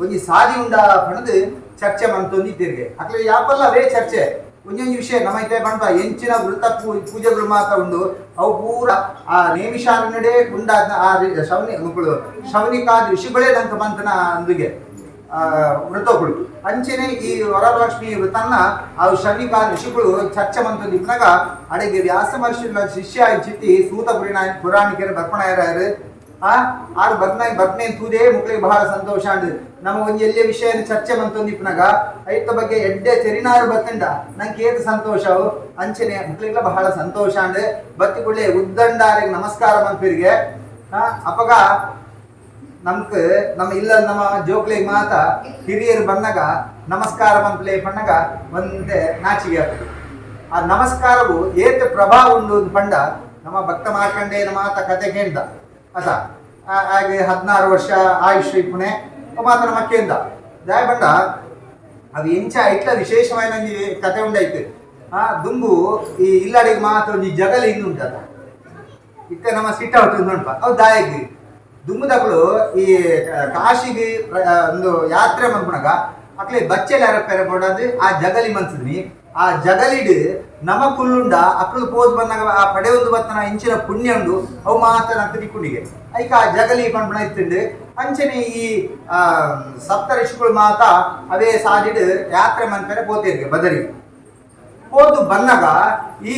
ಒಂಜಿ ಸಾದಿ ಉಂಡ ಪಣದು ಚರ್ಚೆ ಮಂತೊಂದಿತ್ತಿರ್ಗೆ. ಅಕ್ಲೆ ಯಾಪಲ್ಲ ಅವೇ ಚರ್ಚೆ ಒಂಜೊಂಜಿ ವಿಷಯ ನಮೈತೆ ಪಂಪ ಎಂಚಿನ ವೃತ ಪೂಜೆಗಳು ಮಾತ ಉಂಡು ಅವು ಪೂರ ಆ ನೇಮಿಷಾರಣ್ಯಡೆ ಉಂಡಾದ ಆ ಶವನಿ ಮಕ್ಕಳು ಶವನಿಕಾದ ಋಷಿಗಳೇ ನಂಕ ಮಂತನ ಅಂದುಗೆ ವೃತಗಳು. ಅಂಚನೆ ಈ ವರಲಕ್ಷ್ಮಿ ವೃತನ್ನ ಆ ಶನಿಕ ಋಷಿಗಳು ಚರ್ಚೆ ಮಂತೊಂದಿಪ್ಪನಾಗ ಅಡೆಗೆ ವ್ಯಾಸ ಮಹರ್ಷಿನ ಶಿಷ್ಯ ಚಿತ್ತಿ ಸೂತ ಪುರಾಣ ಪುರಾಣಿಕರು ಬರ್ಪಣಾಯರಾಯರು. ಆ ಆರು ಬರ್ನ ಬರ್ನೆ ತೂದೇ ಮುಕ್ಳಿಗೆ ಬಹಳ ಸಂತೋಷ ಅಂಡ್ ನಮ್ಮ ಒಂಜಿ ಎಲ್ಲಿಯ ವಿಷಯ ಚರ್ಚೆ ಮಂತೊಂದಿಪ್ಪನಾಗ ಐತ ಬಗ್ಗೆ ಎಡ್ಡೆ ತೆರಿನಾರು ಬತ್ತಂಡ ನಂಗೆ ಏತು ಸಂತೋಷವು. ಅಂಚನೆ ಮುಕ್ಳಿಗೆಲ್ಲ ಬಹಳ ಸಂತೋಷ ಅಂಡ್ ಬತ್ತಿ ಕೂಡಲೇ ಉದ್ದಂಡಾರಿಗೆ ನಮಸ್ಕಾರ ಮನ್ಪಿರಿಗೆ. ಅಪಗ ನಮ್ಕ್ ನಮ್ಮ ಇಲ್ಲ ನಮ್ಮ ಜೋಕ್ಲಿಗೆ ಮಾತ ಹಿರಿಯರು ಬಂದಾಗ ನಮಸ್ಕಾರ ಮನ್ಪ್ಲೆ ಪಣ್ಣಗ ಒಂದೇ ನಾಚಿಗೆ ಆಗ್ತದೆ. ಆ ನಮಸ್ಕಾರವು ಏತ ಪ್ರಭಾವ ಉಂಡು ಪಂಡ ನಮ್ಮ ಭಕ್ತ ಮಾರ್ಕಂಡೇಯನ ಮಾತ ಕತೆ ಕೇಳ್ದ ಅಸ ಹಾಗೆ 16 ವರ್ಷ ಆಯುಷ್ ಇಪ್ಪುಣೆ ಮಾತ ನಮ್ಮ ಕೇಂದ ಜಾಯ ಬಂಡ ಅದು ಎಂಚ ಇಟ್ಲ ವಿಶೇಷమైన ಒಂಜಿ ಕತೆ ಉಂಡೈತೆ. ಆ ದುಂಬು ಈ ಇಲ್ಲಡಿಗೆ ಮಾತ್ರ ಒಂಜಿ ಜಗಲಿ ಇಂದು ಉಂಟದ ಇತ್ತೆ ನಮ್ಮ ಸಿಟ್ ಔಟ್ ಉಂಟು ಅವು ದಾಯಗಿ ದುಂಬುದಕುಲು ಈ ಕಾಶಿಗೆ ಒಂದು ಯಾತ್ರೆ ಮನ್ಪುನಗ ಅಕ್ಲೆ ಬಚ್ಚೆಲ್ ಯಾರ ಪೆರೆ ಬೋಡದು ಆ ಜಗಲಿ ಮನ್ಸದ್ನಿ. ಆ ಜಗಲಿಡ್ ನಮ ಕುಲ್ಲುಂಡ ಅಕ್ಲು ಪೋದ್ ಬಂದಾಗ ಆ ಪಡೆ ಒಂದು ಬತ್ತನ ಇಂಚಿನ ಪುಣ್ಯ ಉಂಡು ಅವು ಮಾತ್ರ ನಂತ ತಿಕ್ಕುಂಡಿಗೆ ಐಕ ಆ ಜಗಲಿ ಪನ್ಪುಣ ಇತ್ತುಂಡು. ಅಂಚನೆ ಈ ಸಪ್ತ ಋಷಿಗಳು ಮಾತ ಅವೇ ಸಾದಿಡ್ ಯಾತ್ರೆ ಮನ್ಪೆರೆ ಪೋತೇರಿಗೆ ಬದರಿ ಹೋದು ಬಂದಾಗ ಈ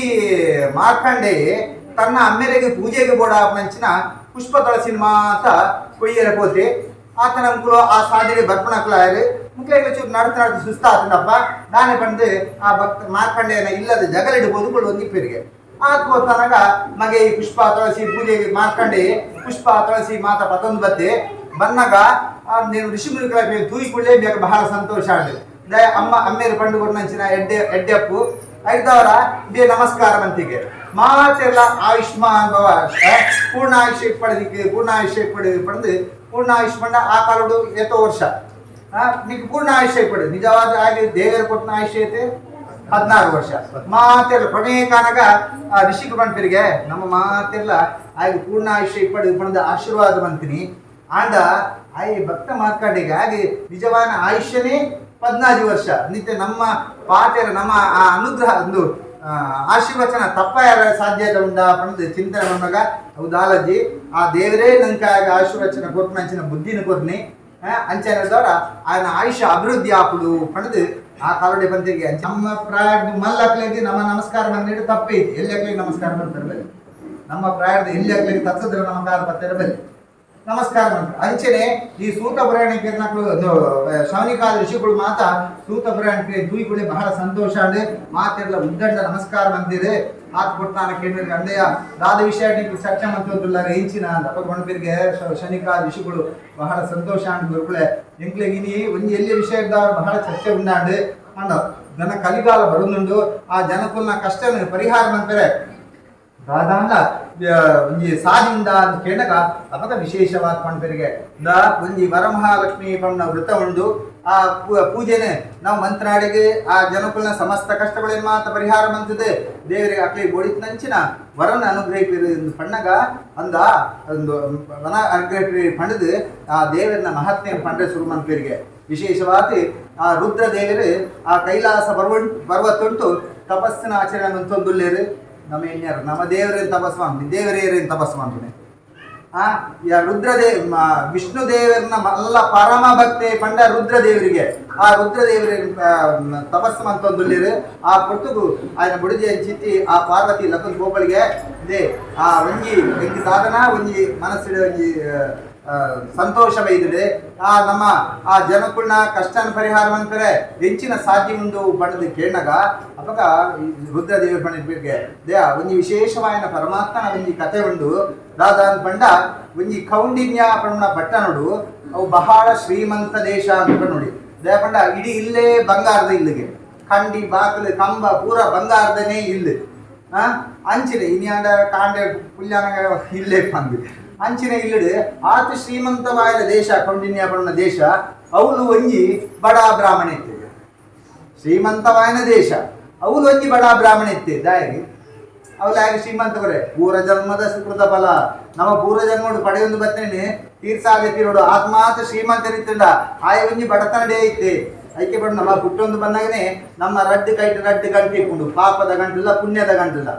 ಮಾರ್ಕಂಡೇಯ ತನ್ನ ಅಮ್ಮೆರೆಗೆ ಪೂಜೆಗೆ ಬೋಡ ಮಂಚಿನ ಪುಷ್ಪ ತುಳಸಿನ ಮಾತ ಕೊಯ್ಯರ ಪೋತೆ. ಆತನ ಅಂಕುಲು ಆ ಸಾದಿಡೆ ಬರ್ಪಣಕ್ಲಾಯರು ಮುಕ್ಲೇಗ ಚೂರು ನಡ್ತು ನಡ್ತು ಸುಸ್ತಾತಂಡಪ್ಪ ನಾನೇ ಬಂದು ಆ ಭಕ್ತ ಮಾರ್ಕಂಡೇಯನ ಇಲ್ಲದ ಜಗಲಿಡ್ಬೋದು ಒಂದಿಪ್ಪರಿಗೆ ಆತ್ಮೋತ್ತನಗ ಮಗೆ ಈ ಪುಷ್ಪ ತುಳಸಿ ಪೂಜೆಗೆ ಮಾರ್ಕಂಡೇಯ ಪುಷ್ಪ ತುಳಸಿ ಮಾತ ಪತೊಂದು ಬತ್ತೆ ಬನ್ನಾಗ నేను ಋಷಿ ಮುನಿಗಳ ತೂಯಿ ಕೂಡಲೇ ಬೇಕು ಬಹಳ ಸಂತೋಷ ಆಂಡ್ ದಯ ಅಮ್ಮ ಅಮ್ಮೇರು ಪಂಡು ಕೊಡ್ನಂಚಿನ ಎಡ್ಡೆ ಎಡ್ಡೆಪ್ಪು ಐದವರ ಬೇ ನಮಸ್ಕಾರ ಮಂತಿಗೆ ಮಾತೆಲ್ಲ ಆಯುಷ್ಮಾನ್ ಭವ ಪೂರ್ಣ ಆಯುಷ್ಯ ಪಡೆದಿಕ್ಕೆ ಪೂರ್ಣ ಆಯುಷ್ಯ ಪಡೆ ಪಡೆದು ಪೂರ್ಣ ಆಯುಷ್ ಪಂಡ ಆ ಕಾಲಡು ಏತೋ ವರ್ಷ ನಿಕ್ ಪೂರ್ಣ ಆಯುಷ್ಯ ಪಡೆ ನಿಜವಾದ ಹಾಗೆ ದೇವರು ಕೊಟ್ಟನ ಆಯುಷ್ಯ ಐತೆ 16 ವರ್ಷ ಮಾತೆಲ್ಲ ಕೊನೆ ಕಾನಗ ಆ ಋಷಿಗೆ ಬಂಪಿರಿಗೆ ನಮ್ಮ ಮಾತೆಲ್ಲ ಹಾಗೆ ಪೂರ್ಣ ಆಯುಷ್ಯ ಪಡೆದು ಪಡೆದು ಆಶೀರ್ವಾದ ಬಂತೀನಿ. ಆಂಡ ಆಯ್ ಭಕ್ತ ಮಾರ್ಕಂಡಿಗೆ ಹಾಗೆ ನಿಜವಾದ ಆಯುಷ್ಯನೇ 14 ವರ್ಷ ನಿತ್ಯ ನಮ್ಮ ಪಾತೆರ ನಮ್ಮ ಆ ಅನುಗ್ರಹ ಒಂದು ಆಶೀರ್ವಚನ ತಪ್ಪ ಯಾರ ಸಾಧ್ಯತೆ ಉಂಡ ಪಂದ್ ಚಿಂತನೆ ಬಂದಾಗ ಹೌದಾಲಜಿ ಆ ದೇವರೇ ನಂಕ ಆಶೀರ್ವಚನ ಕೊಟ್ಟು ಅಂಚಿನ ಬುದ್ಧಿನ ಕೊರ್ನಿ ಅಂಚನದವರ ఆయన ಆಯುಷ್ಯ ಅಭಿವೃದ್ಧಿ ಆಪುಡು ಪಣದು ಆ ಕಾಲೋಡಿ ಬಂತಿಗೆ. ನಮ್ಮ ಪ್ರಾಯದ ಮಲ್ಲಕ್ಲಿಗೆ ನಮ್ಮ ನಮಸ್ಕಾರ ಬಂದಿಟ್ಟು ತಪ್ಪೈತಿ. ಎಲ್ಲಿ ಅಕ್ಲಿಗೆ ನಮಸ್ಕಾರ ಮಾಡ್ತಾರೆ ನಮ್ಮ ಪ್ರಾಯದ ಎಲ್ಲಿ ಅಕ್ಲಿಗೆ ತತ್ಸದ್ರ ನಮಸ್ಕಾರ ಬರ್ತಾರೆ ಬಲ್ಲಿ ನಮಸ್ಕಾರ ಮಂತ್ರ. ಅಂಚನೆ ಈ ಸೂತ ಪುರಾಣಕ್ಕೆ ಶವನಿಕಾದ ಋಷಿಗಳು ಮಾತ ಸೂತ ಪುರಾಣಕ್ಕೆ ತೂಯಿಕುಳೆ ಬಹಳ ಸಂತೋಷ ಅಂದೆ ಮಾತೆಲ್ಲ ಉದ್ದಂಡ ನಮಸ್ಕಾರ ಮಂದಿರೆ ಆತ್ ಕೊಡ್ತಾನ ಕೇಂದ್ರ ಅಂದೆಯ ದಾದ ವಿಷಯ ನೀವು ಚರ್ಚೆ ಮಂತೊಂದುಲ್ಲಾರೆ ಇಂಚಿನ ಅಂದ ಅಪ್ಪ ಗಣಪಿರಿಗೆ ಶನಿಕಾದ ಋಷಿಗಳು ಬಹಳ ಸಂತೋಷ ಅಂಡ್ ಗುರುಕುಳೆ ಎಂಕ್ಲೆ ಇನಿ ಒಂಜಿ ಎಲ್ಲಿ ವಿಷಯ ಇದ್ದಾವ ಬಹಳ ಚರ್ಚೆ ಉಂಡಾಂಡು ಅಂಡ ನನ್ನ ಕಲಿಗಾಲ ಬರುದುಂಡು ಆ ಜನಕುಲ್ನ ಕಷ್ಟ ಪರಿಹಾರ ಮಂತ್ರೆ ದಾದಾಂಡ ಒಂಜಿ ಸಾದಿಂದ ಅಂತ ಕೇಳಗ ಅಪದ ವಿಶೇಷವಾದ ಪಂಪರಿಗೆ the ಒಂಜಿ ವರಮಹಾಲಕ್ಷ್ಮಿ ಪಂಡ ವೃತ ಉಂಡು ಆ ಪೂಜೆನೆ ನಾವು ಮಂತ್ರಾಡಿಗೆ ಆ ಜನಕುಲ್ನ ಸಮಸ್ತ ಕಷ್ಟಗಳೇನು ಮಾತ್ರ ಪರಿಹಾರ ಮಂತದೆ ದೇವರಿಗೆ ಅಕ್ಲಿ ಬೋಡಿತ್ ನಂಚಿನ ವರನ ಅನುಗ್ರಹಿಪಿರು ಎಂದು ಪಣ್ಣಗ ಅಂದ ಒಂದು ವನ ಅನುಗ್ರಹಿಪಿ ಪಂಡದು ಆ ದೇವರನ್ನ ಮಹಾತ್ಮೆ ಪಂಡ್ರೆ ಶುರು ಮಂತ್ರಿಗೆ. ವಿಶೇಷವಾಗಿ ಆ ರುದ್ರ ದೇವರು ಆ ಕೈಲಾಸ ಪರ್ವತುಂಟು ತಪಸ್ಸಿನ ಆಚರಣೆ ಮಂತೊಂದುಲ್ಲೇರು. ನಮ್ಮ ಎಣ್ಯರು ನಮ್ಮ ದೇವರೇನು ತಪಸ್ಸು ಮಾಡ್ತೀನಿ, ದೇವರೇರೇನು ತಪಸ್ಸು ಮಾಡ್ತೀನಿ. ಆ ರುದ್ರದೇವ ವಿಷ್ಣು ದೇವರನ್ನ ಮಲ್ಲ ಪರಮ ಭಕ್ತಿ ಪಂಡ ರುದ್ರದೇವರಿಗೆ, ಆ ರುದ್ರದೇವರ ತಪಸ್ಸು ಮಂತೊಂದುಲ್ಲಿರು. ಆ ಪೊರ್ತುಗು ఆయన ಬುಡಿಜಿ ಚಿತ್ತಿ ಆ ಪಾರ್ವತಿ ಲಕ್ಕನ್ ಗೋಪಳಿಗೆ they ಆ ಒಂಜಿ ಎಂಕಿ ಸಾಧನ ಒಂಜಿ ಮನಸ್ಸಿಡ ಒಂಜಿ ಸಂತೋಷ ಬೈದಿದೆ. ಆ ನಮ್ಮ ಆ ಜನಕುಳ್ನ ಕಷ್ಟನ ಪರಿಹಾರ ಅಂತಾರೆ ಹೆಚ್ಚಿನ ಸಾಧ್ಯ ಉಂಡು ಬಣ್ಣದ ಕೇಳಾಗ ಅಪಗ ರುದ್ರದೇವ ಬಣ್ಣ they ಒಂಜಿ ವಿಶೇಷವಾಯಿನ ಪರಮಾತ್ಮನ ಒಂಜಿ ಕತೆ ಉಂಡು. ದಾದಾನ್ ಪಂಡ ಒಂಜಿ ಕೌಂಡಿನ್ಯ ಪಣ್ಣ ಪಟ್ಟಣಡು ಅವು ಬಹಳ ಶ್ರೀಮಂತ ದೇಶ ಅಂತ ನೋಡಿ. They ಪಂಡ ಇಡೀ ಇಲ್ಲೇ ಬಂಗಾರದ ಇಲ್ಲಿಗೆ ಕಂಡಿ ಬಾಕಲು ಕಂಬ ಪೂರ ಬಂಗಾರದನೇ ಇಲ್ಲು. ಅಂಚಿನ ಇನ್ಯಾಂಡ ಕಾಂಡೆ ಪುಲ್ಯಾನ ಇಲ್ಲೇ ಬಂದು ಅಂಚಿನ ಇಲ್ಲಡು ಆತ ಶ್ರೀಮಂತವಾದ ದೇಶ ಕೌಂಡಿನ್ಯ ಪಣ್ಣ ದೇಶ. ಅವಳು ಒಂಜಿ ಬಡ ಬ್ರಾಹ್ಮಣ ಇತ್ತು. ಶ್ರೀಮಂತವಾಯನ ದೇಶ ಅವಳು ಒಂಜಿ ಬಡ ಬ್ರಾಹ್ಮಣ ಇತ್ತೆ. ದಾಯಿ ಅವಳು ಯಾಕೆ ಶ್ರೀಮಂತವರೇ? ಪೂರ್ವ ಜನ್ಮದ ಸುಕೃತ ಫಲ. ನಮ್ಮ ಪೂರ್ವ ಜನ್ಮಡು ಪಡೆಯೊಂದು ಬತ್ತನೆ ತೀರ್ಸಾದೆ ತೀರೋಡು ಆತ್ಮಾತ ಶ್ರೀಮಂತರಿತ್ತಂಡ ಆಯ ಒಂಜಿ ಬಡತನಡೇ ಇತ್ತೆ. ಐಕೆ ಬಡ ನಮ್ಮ ಪುಟ್ಟೊಂದು ಬಂದಾಗನೆ ನಮ್ಮ ರಡ್ಡು ಕೈಟ್ ರಡ್ಡು ಗಂಟೆ ಇಪ್ಪುಂಡು, ಪಾಪದ ಗಂಟಿಲ್ಲ ಪುಣ್ಯದ ಗಂಟಿಲ್ಲ.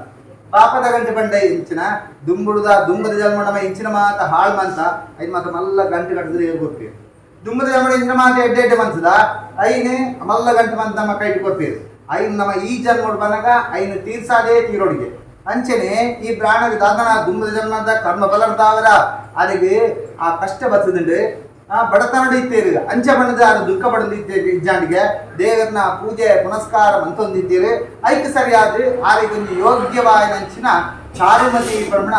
ಪಾಪದ ಗಂಟೆ ಬಂಡ ಇಂಚಿನ ದುಂಬುಡುದ ದುಂಬದ ಜನ್ಮ ನಮ್ಮ ಇಂಚಿನ ಮಾತ ಹಾಳು ಮಂತ ಐದು ಮಾತ ಮಲ್ಲ ಗಂಟೆ ಕಟ್ಟಿದ್ರೆ ಕೊರ್ಪೀರು. ದುಂಬದ ಜನ್ಮ ಇಂಚಿನ ಮಾತ ಎಡ್ಡೆ ಎಡ್ಡೆ ಮಂತದ ಐನು ಮಲ್ಲ ಗಂಟೆ ಮಂತ ನಮ್ಮ ಕೈಟ್ ಕೊರ್ಪೀರು. ಐನು ನಮ್ಮ ಈ ಜನ್ಮಡು ಬಂದಾಗ ಐನು ತೀರ್ಸಾದೇ ತೀರೋಡಿಗೆ. ಅಂಚನೆ ಈ ಪ್ರಾಣದ ದಾದನ ದುಂಬದ ಜನ್ಮದ ಕರ್ಮ ಬಲರ್ದಾವರ ಅದಕ್ಕೆ ಆ ಕಷ್ಟ ಬರ್ತದಂಡು ಆ ಬಡತನಡು ಇತ್ತೇರು. ಅಂಚ ಬಣ್ಣದ ಅದು ದುಃಖ ಪಡದು ಇತ್ತೇರು. ಇಜ್ಜಾಂಡಿಗೆ ದೇವರನ್ನ ಪೂಜೆ ಪುನಸ್ಕಾರ ಮಂತೊಂದಿದ್ದೀರಿ. ಐಕ್ ಸರಿಯಾದ ಆರಿಗೆ ಯೋಗ್ಯವಾದ ಚಾರುಮತಿ ಬ್ರಹ್ಮಣ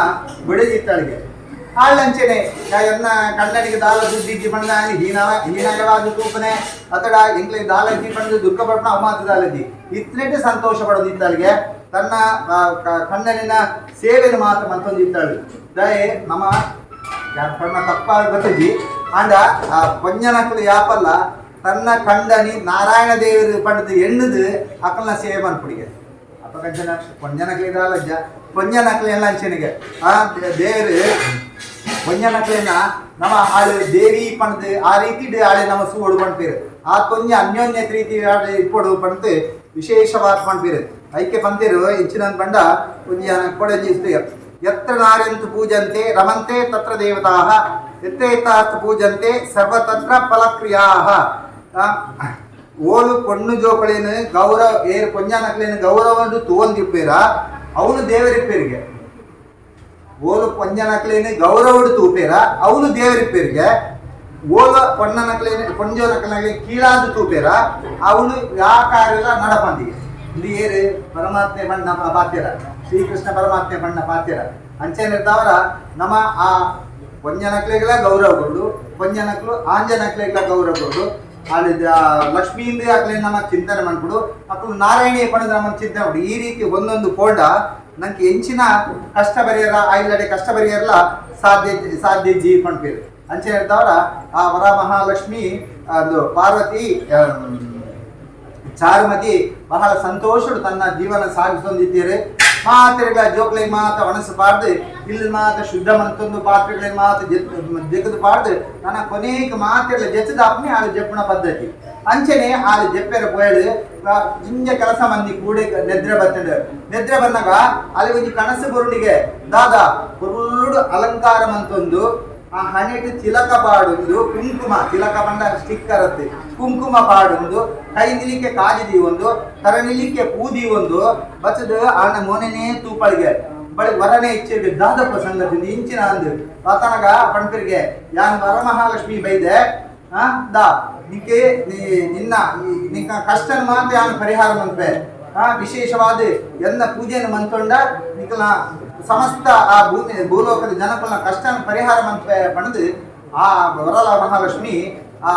ಬಿಡದಿತ್ತಳಿಗೆ ಆಳ್ಳಂಚನೆ ಎನ್ನ ಕಣ್ಣನಿಗೆ ದಾಲ ದುಡ್ಡಿಜ್ಜಿ ಬಣ್ಣ ಹೀನ ಹೀನಯವಾದ ತೂಪನೆ ಅತಡ ಎಂಗ್ಲಿಗೆ ದಾಲಜ್ಜಿ ಪಂಡ ದುಃಖ ಪಡ್ನ ಅಮಾತ ದಾಲಜ್ಜಿ ಇತ್ನೆಟ್ಟು ಸಂತೋಷ ಪಡೋದಿತ್ತಳಿಗೆ. ತನ್ನ ಕಣ್ಣನಿನ ಸೇವೆಯನ್ನು ಮಾತ್ರ ಮಂತೊಂದಿತ್ತಾಳು. ದಯೆ ನಮ್ಮ ಪಣ್ಣ ತಪ್ಪಾಗಿ ಗೊತ್ತಜ್ಜಿ ಆಂಡ ಆ ಪೊಂಜನಕುಲು ಯಾಪಲ್ಲ ತನ್ನ ಕಂಡನಿ ನಾರಾಯಣ ದೇವರು ಪಂಡದು ಎಣ್ಣದು ಅಕಲ್ನ ಸೇವೆ ಮನ್ಪುಡಿಗೆ. ಅಪ್ಪ ಕಂಚನ ಪೊಂಜನಕ್ಲಿ ದಾಲಜ್ಜ ಪೊಂಜನಕ್ಲಿ ಎಲ್ಲ ಅಂಚನಿಗೆ ಆ ದೇವರು ಪೊಂಜನಕ್ಲಿನ ನಮ್ಮ ಆಳು ದೇವಿ ಪಂಡದು ಆ ರೀತಿ ಆಳೆ ನಮ್ಮ ಸೂಡು ಪಣ್ಪೇರು. ಆ ಕೊಂಜ ಅನ್ಯೋನ್ಯ ರೀತಿ ಆಳೆ ಇಪ್ಪೊಡು ಪಂಡ್ದು ವಿಶೇಷವಾದ ಪಣ್ಪೇರು. ಐಕೆ ಪಂತೇರು ಇಂಚಿನ ಪಂಡ ಒಂಜಿ ಕೊಡಂಜಿ ಯತ್ರ ನಾರ್ಯಂತು ಪೂಜಂತೆ ರಮಂತೆ ತತ್ರ ದೇವತಾಃ ಯತ್ರೇತಾಸ್ತು ಪೂಜಂತೆ ಸರ್ವತತ್ರ ಫಲಕ್ರಿಯಾಃ. ಓಲು ಪೊಣ್ಣು ಜೋಕುಳೇನು ಗೌರವ ಏರು ಪೊಂಜನಕ್ಲೇನು ಗೌರವನು ತೂವೊಂದಿಪ್ಪೇರ ಅವನು ದೇವರಿಪ್ಪೇರಿಗೆ. ಓಲು ಪೊಂಜನಕ್ಲೇನು ಗೌರವಡು ತೂಪೇರ ಅವನು ದೇವರಿಪ್ಪೇರಿಗೆ. ಓಲ ಪೊಣ್ಣನಕ್ಲೇನು ಪೊಂಜೋನಕ್ಲೇನು ಕೀಳಾದ ತೂಪೇರ ಅವನು ಯಾ ಕಾರ್ಯಲ ನಡಪಂದಿಗೆ. ಇಲ್ಲಿ ಏರು ಪರಮಾತ್ಮೆ ಬಣ್ಣ ಪಾತ್ಯರ ಶ್ರೀಕೃಷ್ಣ ಪರಮಾತ್ಮೆ ಬಣ್ಣ ಪಾತ್ಯರ ಅಂಚೆನಿರ್ತಾವರ ನಮ್ಮ ಆ ಪೊಂಜನಕ್ಲೆಗಳ ಗೌರವ ಕೊಡು, ಪೊಂಜನಕ್ಲು ಆಂಜನಕ್ಲೆಗಳ ಗೌರವ ಕೊಡು. ಅಲ್ಲಿ ಲಕ್ಷ್ಮೀಂದ್ರ ಅಕ್ಲೆ ನಮ್ಮ ಚಿಂತನೆ ಮಾಡ್ಬಿಡು, ಅಕ್ಲು ನಾರಾಯಣಿ ಪಣದ ನಮ್ಮ ಚಿಂತನೆ ಮಾಡು. ಈ ರೀತಿ ಒಂದೊಂದು ಪೋಂಡ ನಂಗೆ ಎಂಚಿನ ಕಷ್ಟ ಬರಿಯರ ಆಯ್ಲಡೆ ಕಷ್ಟ ಬರಿಯರಲ್ಲ ಸಾಧ್ಯ ಸಾಧ್ಯ ಜೀ ಪಣ್ಪೇರು. ಅಂಚೆ ಹೇಳ್ತಾವರ ಆ ವರ ಮಹಾಲಕ್ಷ್ಮಿ ಅದು ಪಾರ್ವತಿ ಚಾರುಮತಿ ಬಹಳ ಸಂತೋಷಡು ತನ್ನ ಜೀವನ ಸಾಗಿಸೊಂದಿದ್ದೀರಿ. ಮಾತ್ರೆಗಳ ಜೋಕ್ಲೆ ಮಾತ ಒಣಸು ಪಾಡ್ದು ಇಲ್ಲಿ ಮಾತ ಶುದ್ಧ ಮಂತೊಂದು ಪಾತ್ರೆಗಳ ಮಾತ ಜಗದು ಪಾಡ್ದು ನನ್ನ ಕೊನೇಕ ಮಾತೆಗಳ ಜೆಚ್ಚದಾಪ್ನೆ ಆಳು ಜಪ್ಪುಣ ಪದ್ಧತಿ. ಅಂಚನೆ ಆಳು ಜಪ್ಪೆರ ಪೋಯಳು ಜಿಂಜ ಕೆಲಸ ಮಂದಿ ಕೂಡೆ ನೆದ್ರೆ ಬತ್ತಂಡು. ನೆದ್ರೆ ಬಂದಾಗ ಅಲ್ಲಿ ಒಂಜಿ ಕನಸು ಬರುಣಿಗೆ ದಾದಾ ಕುರುಡು ಅಲಂಕಾರ ಮಂತೊಂದು ಆ ಹಣೆಟ್ ತಿಲಕ ಪಾಡೊಂದು ಕುಂಕುಮ ತಿಲಕ ಪಂಡ ಸ್ಟಿಕ್ಕರ್ ಅತ್ತೆ ಕುಂಕುಮ ಪಾಡೊಂದು ಕೈ ನಿಲಿಕೆ ಕಾಜಿದಿ ಒಂದು ತರ ನಿಲಿಕೆ ಪೂದಿ ಒಂದು ಬಚ್ಚದ ಆನ ಮೋನೆನೇ ತೂಪಳಿಗೆ ಬಳಿ ವರನೇ ಇಚ್ಛೆ ದಾದಪ್ಪ ಸಂಗತಿ ಇಂಚಿನ ಅಂದು ಆತನಗ ಪಣ್ಪರಿಗೆ ಯಾನ್ ವರಮಹಾಲಕ್ಷ್ಮಿ ಬೈದೆ ಆ ದಾ ನಿಕ್ಕೆ ನಿನ್ನ ನಿನ್ನ ಕಷ್ಟನ ಮಾತ್ರ ಯಾನ್ ಪರಿಹಾರ ಮನ್ಪೆ. ಆ ವಿಶೇಷವಾದ ಎನ್ನ ಪೂಜೆಯನ್ನು ಮಂತೊಂಡ ನಿಕಲ ಸಮಸ್ತ ಆ ಭೂಮಿ ಭೂಲೋಕದ ಜನಕುಲ ಕಷ್ಟನ ಪರಿಹಾರ ಮನ್ಪೆ ಪಣದು ಆ ವರಲ ಮಹಾಲಕ್ಷ್ಮಿ ಆ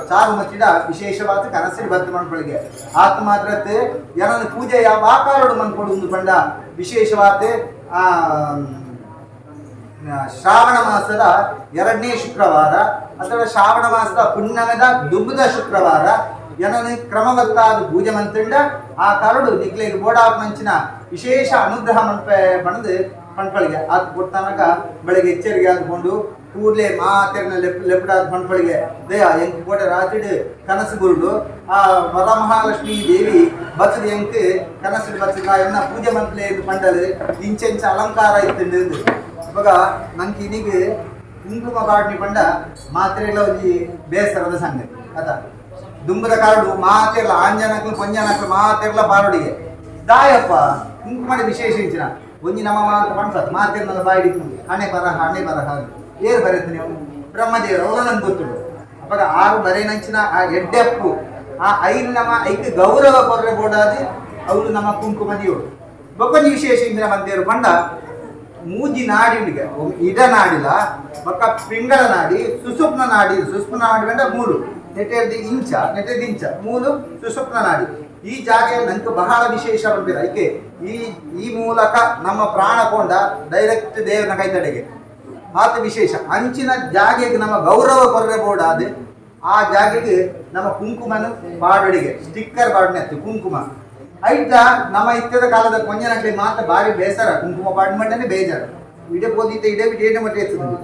ಚಾರುಮತಿಡ ವಿಶೇಷವಾದ ಕನಸಿನ ಬತ್ತ ಮನ್ಪಳಿಗೆ. ಆತ ಮಾತ್ರತ್ ಏನನ್ನು ಪೂಜೆ ಯಾವ ಆಕಾರಡು ಮನ್ಪೊಡು ಒಂದು ಪಂಡ ವಿಶೇಷವಾದ ಆ ಶ್ರಾವಣ ಮಾಸದ ಎರಡನೇ ಶುಕ್ರವಾರ ಅಥವಾ ಶ್ರಾವಣ ಮಾಸದ ಪುಣ್ಯಮದ ದುಬ್ಬದ ಶುಕ್ರವಾರ ಏನನ್ನು ಕ್ರಮವತ್ತಾದ ಪೂಜೆ ಮಂತಂಡ ಆ ಕರಡು ನಿಕ್ಲೆಗ್ ಬೋಡಾಪ್ ಮಂಚಿನ ವಿಶೇಷ ಅನುಗ್ರಹ ಮನ್ಪೆ ಬಣದು ಪಣ್ಪಳಿಗೆ. ಆತ ಕೊಡ್ತಾನಕ ಬೆಳಗ್ಗೆ ಎಚ್ಚರಿಕೆ ಆದ್ಕೊಂಡು ಕೂಡ್ಲೆ ಮಾತೆರ್ನ ಲೆಪ್ ಲೆಪ್ಪಡ ಪಣ್ಪಳಿಗೆ ದಯ ಎಂಕ್ ಕೋಟೆ ರಾತ್ರಿಡ್ ಕನಸು ಗುರುಡು ಆ ವರಮಹಾಲಕ್ಷ್ಮೀ ದೇವಿ ಬತ್ತದ ಎಂಕ್ ಕನಸು ಬತ್ತದ ಎನ್ನ ಪೂಜೆ ಮಂತ್ಲೆ ಪಂಡಲು ಇಂಚೆಂಚ ಅಲಂಕಾರ ಇತ್ತುಂಡು. ಅಪಗ ನಂಗೆ ಇನಿಗ್ ಕುಂಕುಮ ಪಾಡ್ನಿ ಪಂಡ ಮಾತ್ರೆಲ ಒಂಜಿ ಬೇಸರದ ಸಂಗತಿ ಅತ. ದುಂಬದ ಕಾರಡು ಮಾತೆರ್ಲ ಆಂಜನಕ್ಲು ಪೊಂಜನಕ್ಲು ಮಾತೆರ್ಲ ಪಾರುಡಿಗೆ ದಾಯಪ್ಪ ಕುಂಕುಮದ ವಿಶೇಷ ಇಂಚಿನ ಒಂಜಿ ನಮ್ಮ ಮಾತ ಪಣ್ಪತ್ ಮಾತೆರ್ನಲ ಬಾಯಿಡಿಕ್ಕು ಹಣೆ ಬರಹ ಹಣೆ ಬರಹ. ಏರು ಬರೆತು ನೀವು ಬ್ರಹ್ಮದೇವರು ಅವರ ನಂಗೆ ಗೊತ್ತುಂಡು. ಅಪಗ ಆರು ಬರೆನಂಚಿನ ಆ ಎಡ್ಡೆಪ್ಪು ಆ ಐನು ನಮ್ಮ ಐಕ್ ಗೌರವ ಕೊರ್ರೆ ಬೋಡಾದಿ ಅವರು ನಮ್ಮ ಕುಂಕುಮ ದಿಯೋಡು. ಬೊಕ್ಕೊಂಜಿ ವಿಶೇಷ ಇಂಚಿನ ಮಂದೇರು ಪಂಡ ಮೂಜಿ ನಾಡಿ ಉಂಡಿಗೆ ಇಡ ನಾಡಿಲ ಬೊಕ್ಕ ಪಿಂಗಳ ನಾಡಿ, ಸುಸುಪ್ನ ನಾಡಿ. ಸುಸುಪ್ನ ನಾಡಿ ಪಂಡ ಮೂಲು ನೆಟೆರ್ದಿ ಇಂಚ, ನೆಟೆರ್ದಿ ಇಂಚ ಮೂಲು ಸುಸುಪ್ನ ನಾಡಿ. ಈ ಜಾಗೆ ನಂಗೆ ಬಹಳ ವಿಶೇಷ ಪನ್ಪೆರ್. ಐಕೆ ಈ ಈ ಮೂಲಕ ನಮ್ಮ ಪ್ರಾಣ ಕೊಂಡ ಡೈರೆಕ್ಟ್ ದೇವನ ಕೈತಡೆಗೆ ಆತ ವಿಶೇಷ. ಅಂಚಿನ ಜಾಗೆಗೆ ನಮ್ಮ ಗೌರವ ಕೊರ್ರೆ ಬೋಡಾದ್ ಆ ಜಾಗೆಗೆ ನಮ್ಮ ಕುಂಕುಮನ ಪಾಡೊಡಿಗೆ ಸ್ಟಿಕ್ಕರ್ ಪಾಡನೆ ಕುಂಕುಮ. ಐತ ನಮ್ಮ ಇತ್ಯದ ಕಾಲದ ಕೊಂಜನಕ್ಲೆ ಮಾತ ಬಾರಿ ಬೇಸರ. ಕುಂಕುಮ ಪಾಡ್ ಮಂಡನೆ ಬೇಜಾರು. ಇಡೆ ಪೋದಿತ್ತೆ ಇಡೆ ಬಿಟ್ಟು ಏನೇ ಮಟ್ಟ ಎತ್ತುದು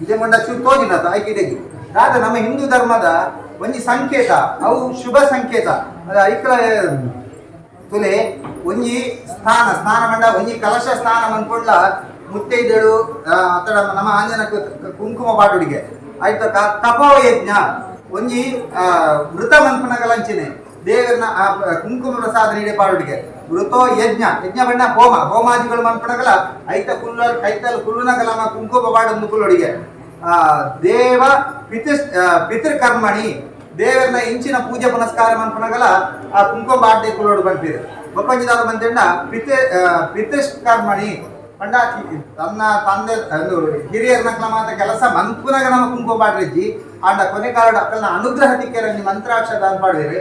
ಇದೇ ಮಂಡ ಚೂರು ತೋಜಿನತ ಐಕೆ ಇಡೆಗೆ ದಾದ. ನಮ್ಮ ಹಿಂದೂ ಧರ್ಮದ ಒಂಜಿ ಸಂಕೇತ ಅವು, ಶುಭ ಸಂಕೇತ ಅದು. ಐಕ್ಲ ತುಲೆ ಒಂಜಿ ಸ್ಥಾನ ಸ್ನಾನ ಮಂಡ ಒಂಜಿ ಕಲಶ ಸ್ನಾನ ಮನ್ಕೊಂಡ್ಲ ಮುತ್ತೈದೆಳು ಅತ್ತಡ ನಮ್ಮ ಆಂಜನ ಕುಂಕುಮ ಪಾಡುಡಿಗೆ ಆಯ್ತು. ತಪೋಯಜ್ಞ ಒಂಜಿ ವೃತ ಮನ್ಪುನಗಲಂಚಿನೆ ದೇವರನ್ನ ಆ ಕುಂಕುಮ ಪ್ರಸಾದ ನೀಡೆ ಪಾಡುಡಿಗೆ ವೃತೋ ಯಜ್ಞ. ಯಜ್ಞ ಬಣ್ಣ ಹೋಮ ಹೋಮಾದಿಗಳು ಮನ್ಪುನಗಲ ಐತ ಕುಲ್ಲ ಕೈತಲ್ ಕುಲ್ಲುನಗಲಮ ಕುಂಕುಮ ಪಾಡೊಂದು ಕುಲ್ಲೊಡಿಗೆ ದೇವ ಪಿತೃ ಪಿತೃಕರ್ಮಣಿ ದೇವರನ್ನ ಇಂಚಿನ ಪೂಜೆ ಪುನಸ್ಕಾರ ಮನ್ಪುನಗಲ ಆ ಕುಂಕುಮ ಬಾಡ್ಡೆ ಕುಲ್ಲೋಡು ಪನ್ಪಿರು. ಬೊಕ್ಕೊಂಜಿದಾದ ಮಂತೆಂಡ ಪಿತೃಕರ್ಮಣಿ ಪಂಡ ತನ್ನ ತಂದೆ ಒಂದು ಹಿರಿಯರ್ನಕ್ಲ ಮಾತ ಕೆಲಸ ಮನ್ಪುನಗ ನಮ್ಮ ಕುಂಕುಮ ಪಾಡ್ರಿಜ್ಜಿ. ಆಂಡ ಕೊನೆ ಕಾಲಡ್ ಅಕ್ಕಲ್ನ ಅನುಗ್ರಹ ತಿಕ್ಕೆರ ಮಂತ್ರಾಕ್ಷರ ಪಾಡುವೇರು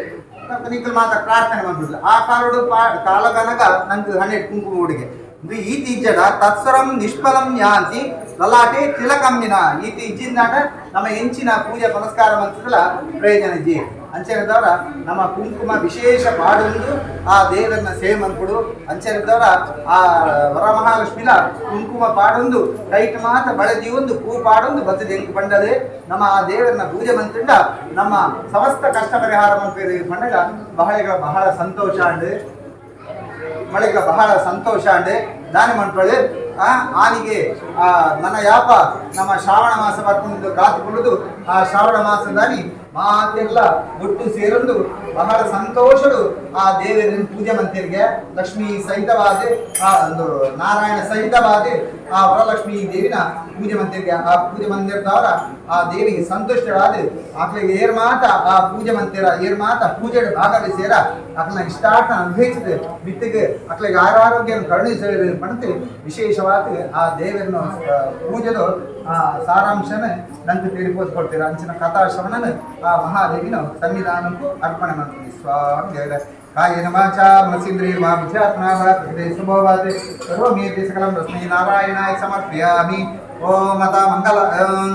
ನಿಕ್ಕಲ್ ಮಾತ ಪ್ರಾರ್ಥನೆ ಮಾಡ್ಬಿಡ್ಲು. ಆ ಕಾಲಡು ಪಾ ಕಾಲಗನಗ ನಂಗೆ ಹಣೆ ಕುಂಕುಮ ಉಡುಗೆ ಇದು ಈತಿ ಇಜ್ಜಡ ತತ್ಸರಂ ನಿಷ್ಫಲಂ ಯಾಂತಿ ಲಲಾಟೆ ತಿಲಕಮ್ಮಿನ. ಈತಿ ಇಜ್ಜಿಂದಾಟ ನಮ್ಮ ಎಂಚಿನ ಪೂಜೆ ಪುನಸ್ಕಾರ ಮಂತ್ರಗಳ ಪ್ರಯೋಜನ ಇಜ್ಜಿ. ಅಂಚೆನದವರ ನಮ್ಮ ಕುಂಕುಮ ವಿಶೇಷ ಪಾಡೊಂದು ಆ ದೇವರನ್ನ ಸೇವೆ ಮನ್ಪುಡು. ಅಂಚೆನದವರ ಆ ವರಮಹಾಲಕ್ಷ್ಮಿಲ ಕುಂಕುಮ ಪಾಡೊಂದು ಕೈಟ್ ಮಾತ ಬಳದಿ ಒಂದು ಪೂ ಪಾಡೊಂದು ಬತ್ತದ ಎಂಕು ಪಂಡದೆ ನಮ್ಮ ಆ ದೇವರನ್ನ ಪೂಜೆ ಮಂತ್ರಂಡ ನಮ್ಮ ಸಮಸ್ತ ಕಷ್ಟ ಪರಿಹಾರ ಮನ್ಪೇರು ಪಂಡಗ ಬಹಳ ಬಹಳ ಸಂತೋಷ ಅಂಡ್ ಮಳೆಗ ಬಹಳ ಸಂತೋಷ ಅಂಡೆ ದಾನಿ ಮಂಟ್ಪಳೆ. ಆ ಆನಿಗೆ ಆ ನನ್ನ ಯಾಪ ನಮ್ಮ ಶ್ರಾವಣ ಮಾಸ ಬರ್ಕೊಂಡು ಕಾತುಕೊಳ್ಳುದು. ಆ ಶ್ರಾವಣ ಮಾಸದಾನಿ ಮಾತೆಲ್ಲ ಒಟ್ಟು ಸೇರೊಂದು ಬಹಳ ಸಂತೋಷಡು ಆ ದೇವರನ್ನು ಪೂಜೆ ಮಂತಿರ್ಗೆ ಲಕ್ಷ್ಮೀ ಸಹಿತವಾದ ಆ ಒಂದು ನಾರಾಯಣ ಸಹಿತವಾದ ಆ ವರಲಕ್ಷ್ಮೀ ದೇವಿನ ಪೂಜೆ ಮಂತಿರ್ಗೆ. ಆ ಪೂಜೆ ಮಂದಿರದವರ ಆ ದೇವಿಗೆ ಸಂತುಷ್ಟವಾದ ಆಕಳಿಗೆ ಏರ್ ಮಾತ ಆ ಪೂಜೆ ಮಂತಿರ ಏರ್ ಮಾತ ಪೂಜೆ ಭಾಗವಹಿಸ್ಯಾರ ಆಕಲ್ನ ಇಷ್ಟಾರ್ಥ ಅನುಭವಿಸಿದೆ ಬಿತ್ತಿಗೆ ಆಕಳಿಗೆ ಆರೋಗ್ಯ ಕರುಣಿಸ ಪಣತೆ ವಿಶೇಷವಾದ ಆ ದೇವರನ್ನು ಪೂಜೆದು ಆ ಸಾರಾಂಶನ ನಂಗೆ ತಿಳಿಪೋದು ಕೊಡ್ತೀರ. ಅಂಚಿನ ಕಥಾ ಶ್ರವಣನ ಆ ಮಹಾದೇವಿನ ಸನ್ನಿಧಾನಕ್ಕೂ ಅರ್ಪಣೆ ಮಾಡ್ತೀವಿ. ಸ್ವಾಮಿ ದೇವರ ಕಾಯೇನ ವಾಚಾ ಮನಸೇಂದ್ರಿಯೈರ್ವಾ ಬುದ್ಧ್ಯಾತ್ಮನಾ ವಾ ಪ್ರಕೃತೆ ಸ್ವಭಾವಾತ್ ಕರೋಮಿ ಯತ್ ಸಕಲಂ ತಸ್ಮೈ ನಾರಾಯಣಾಯ ಸಮರ್ಪಯಾಮಿ. ಓಂ ಮತ ಮಂಗಲ ಓಂ.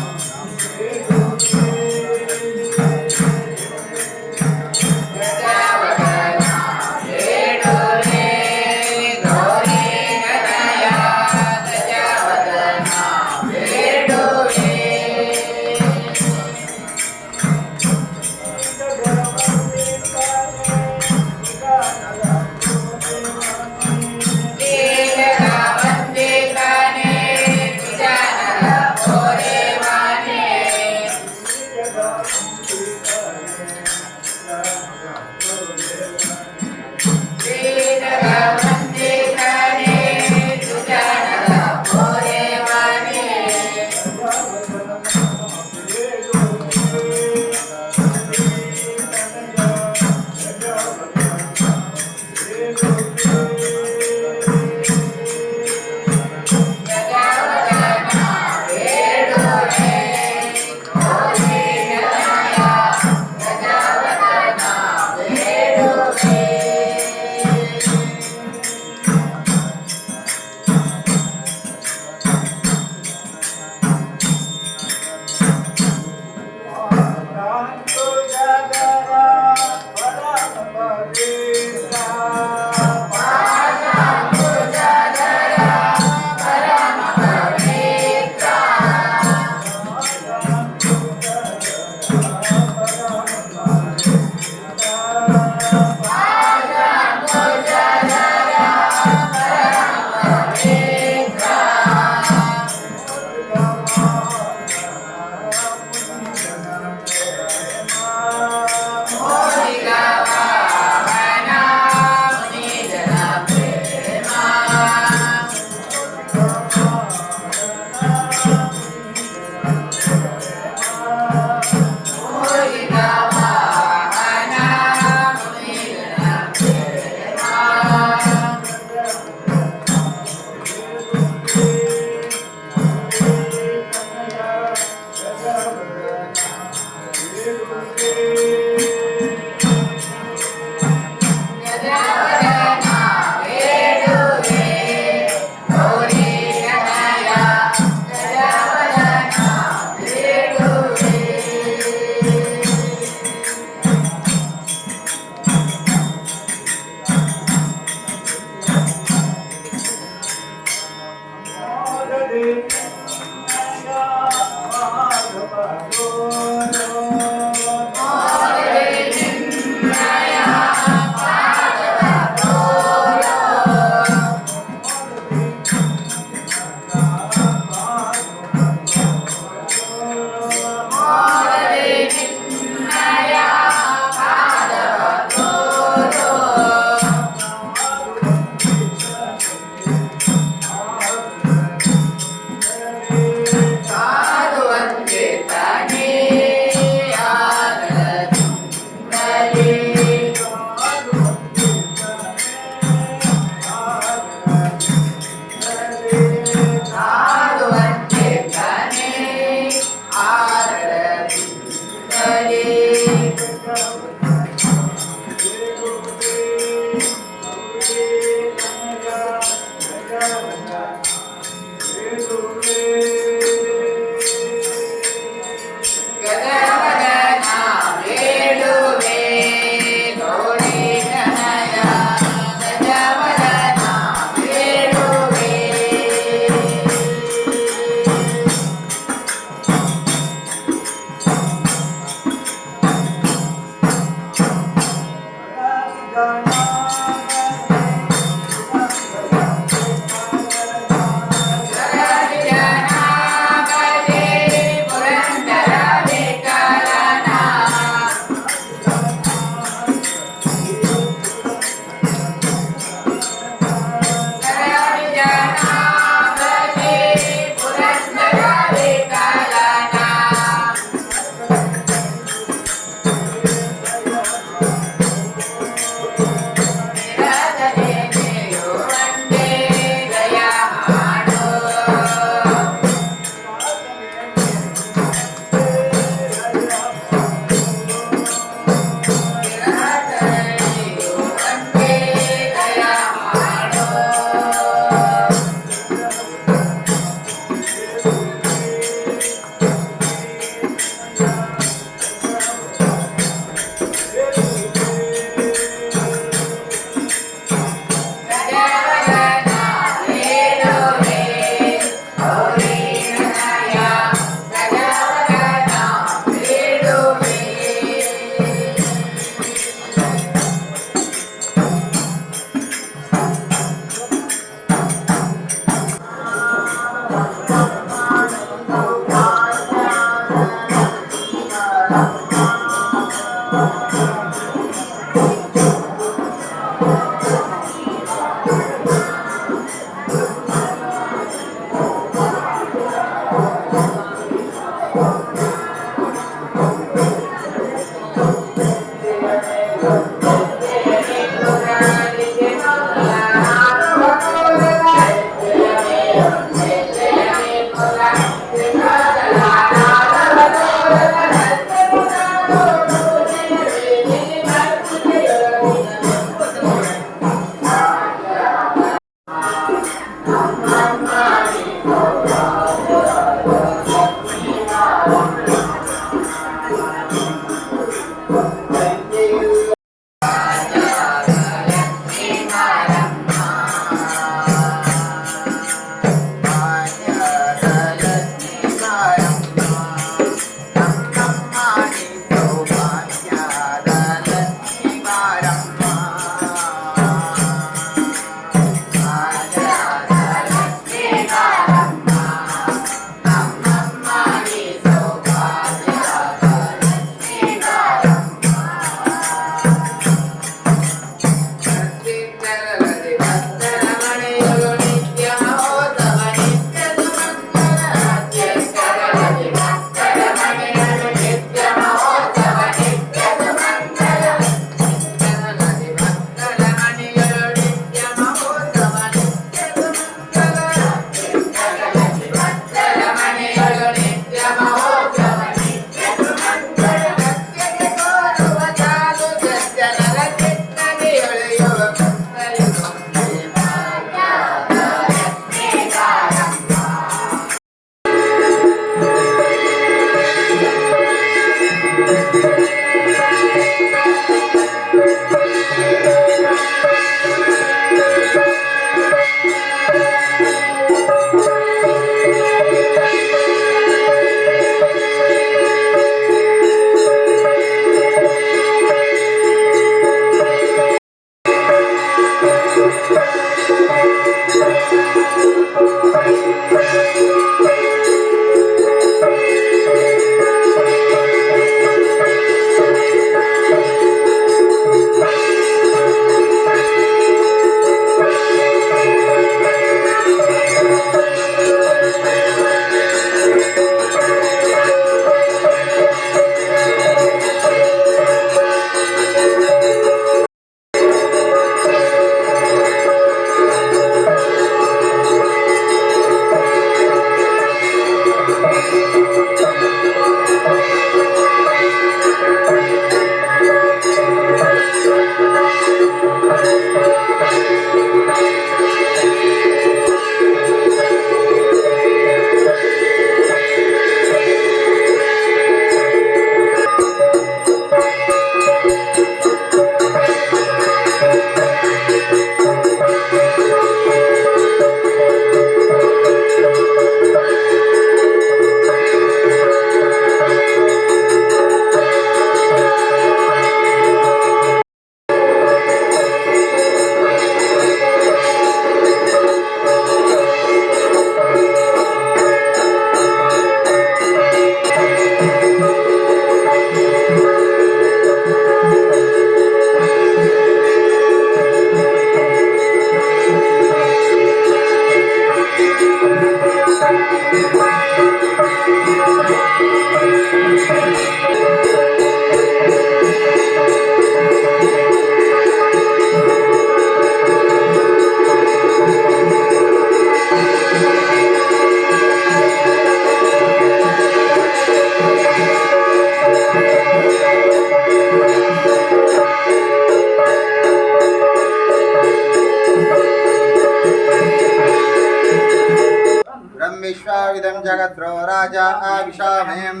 ಜಗದ್ರೋ ರಾಜ ಆವಿಶಾಮಯಂ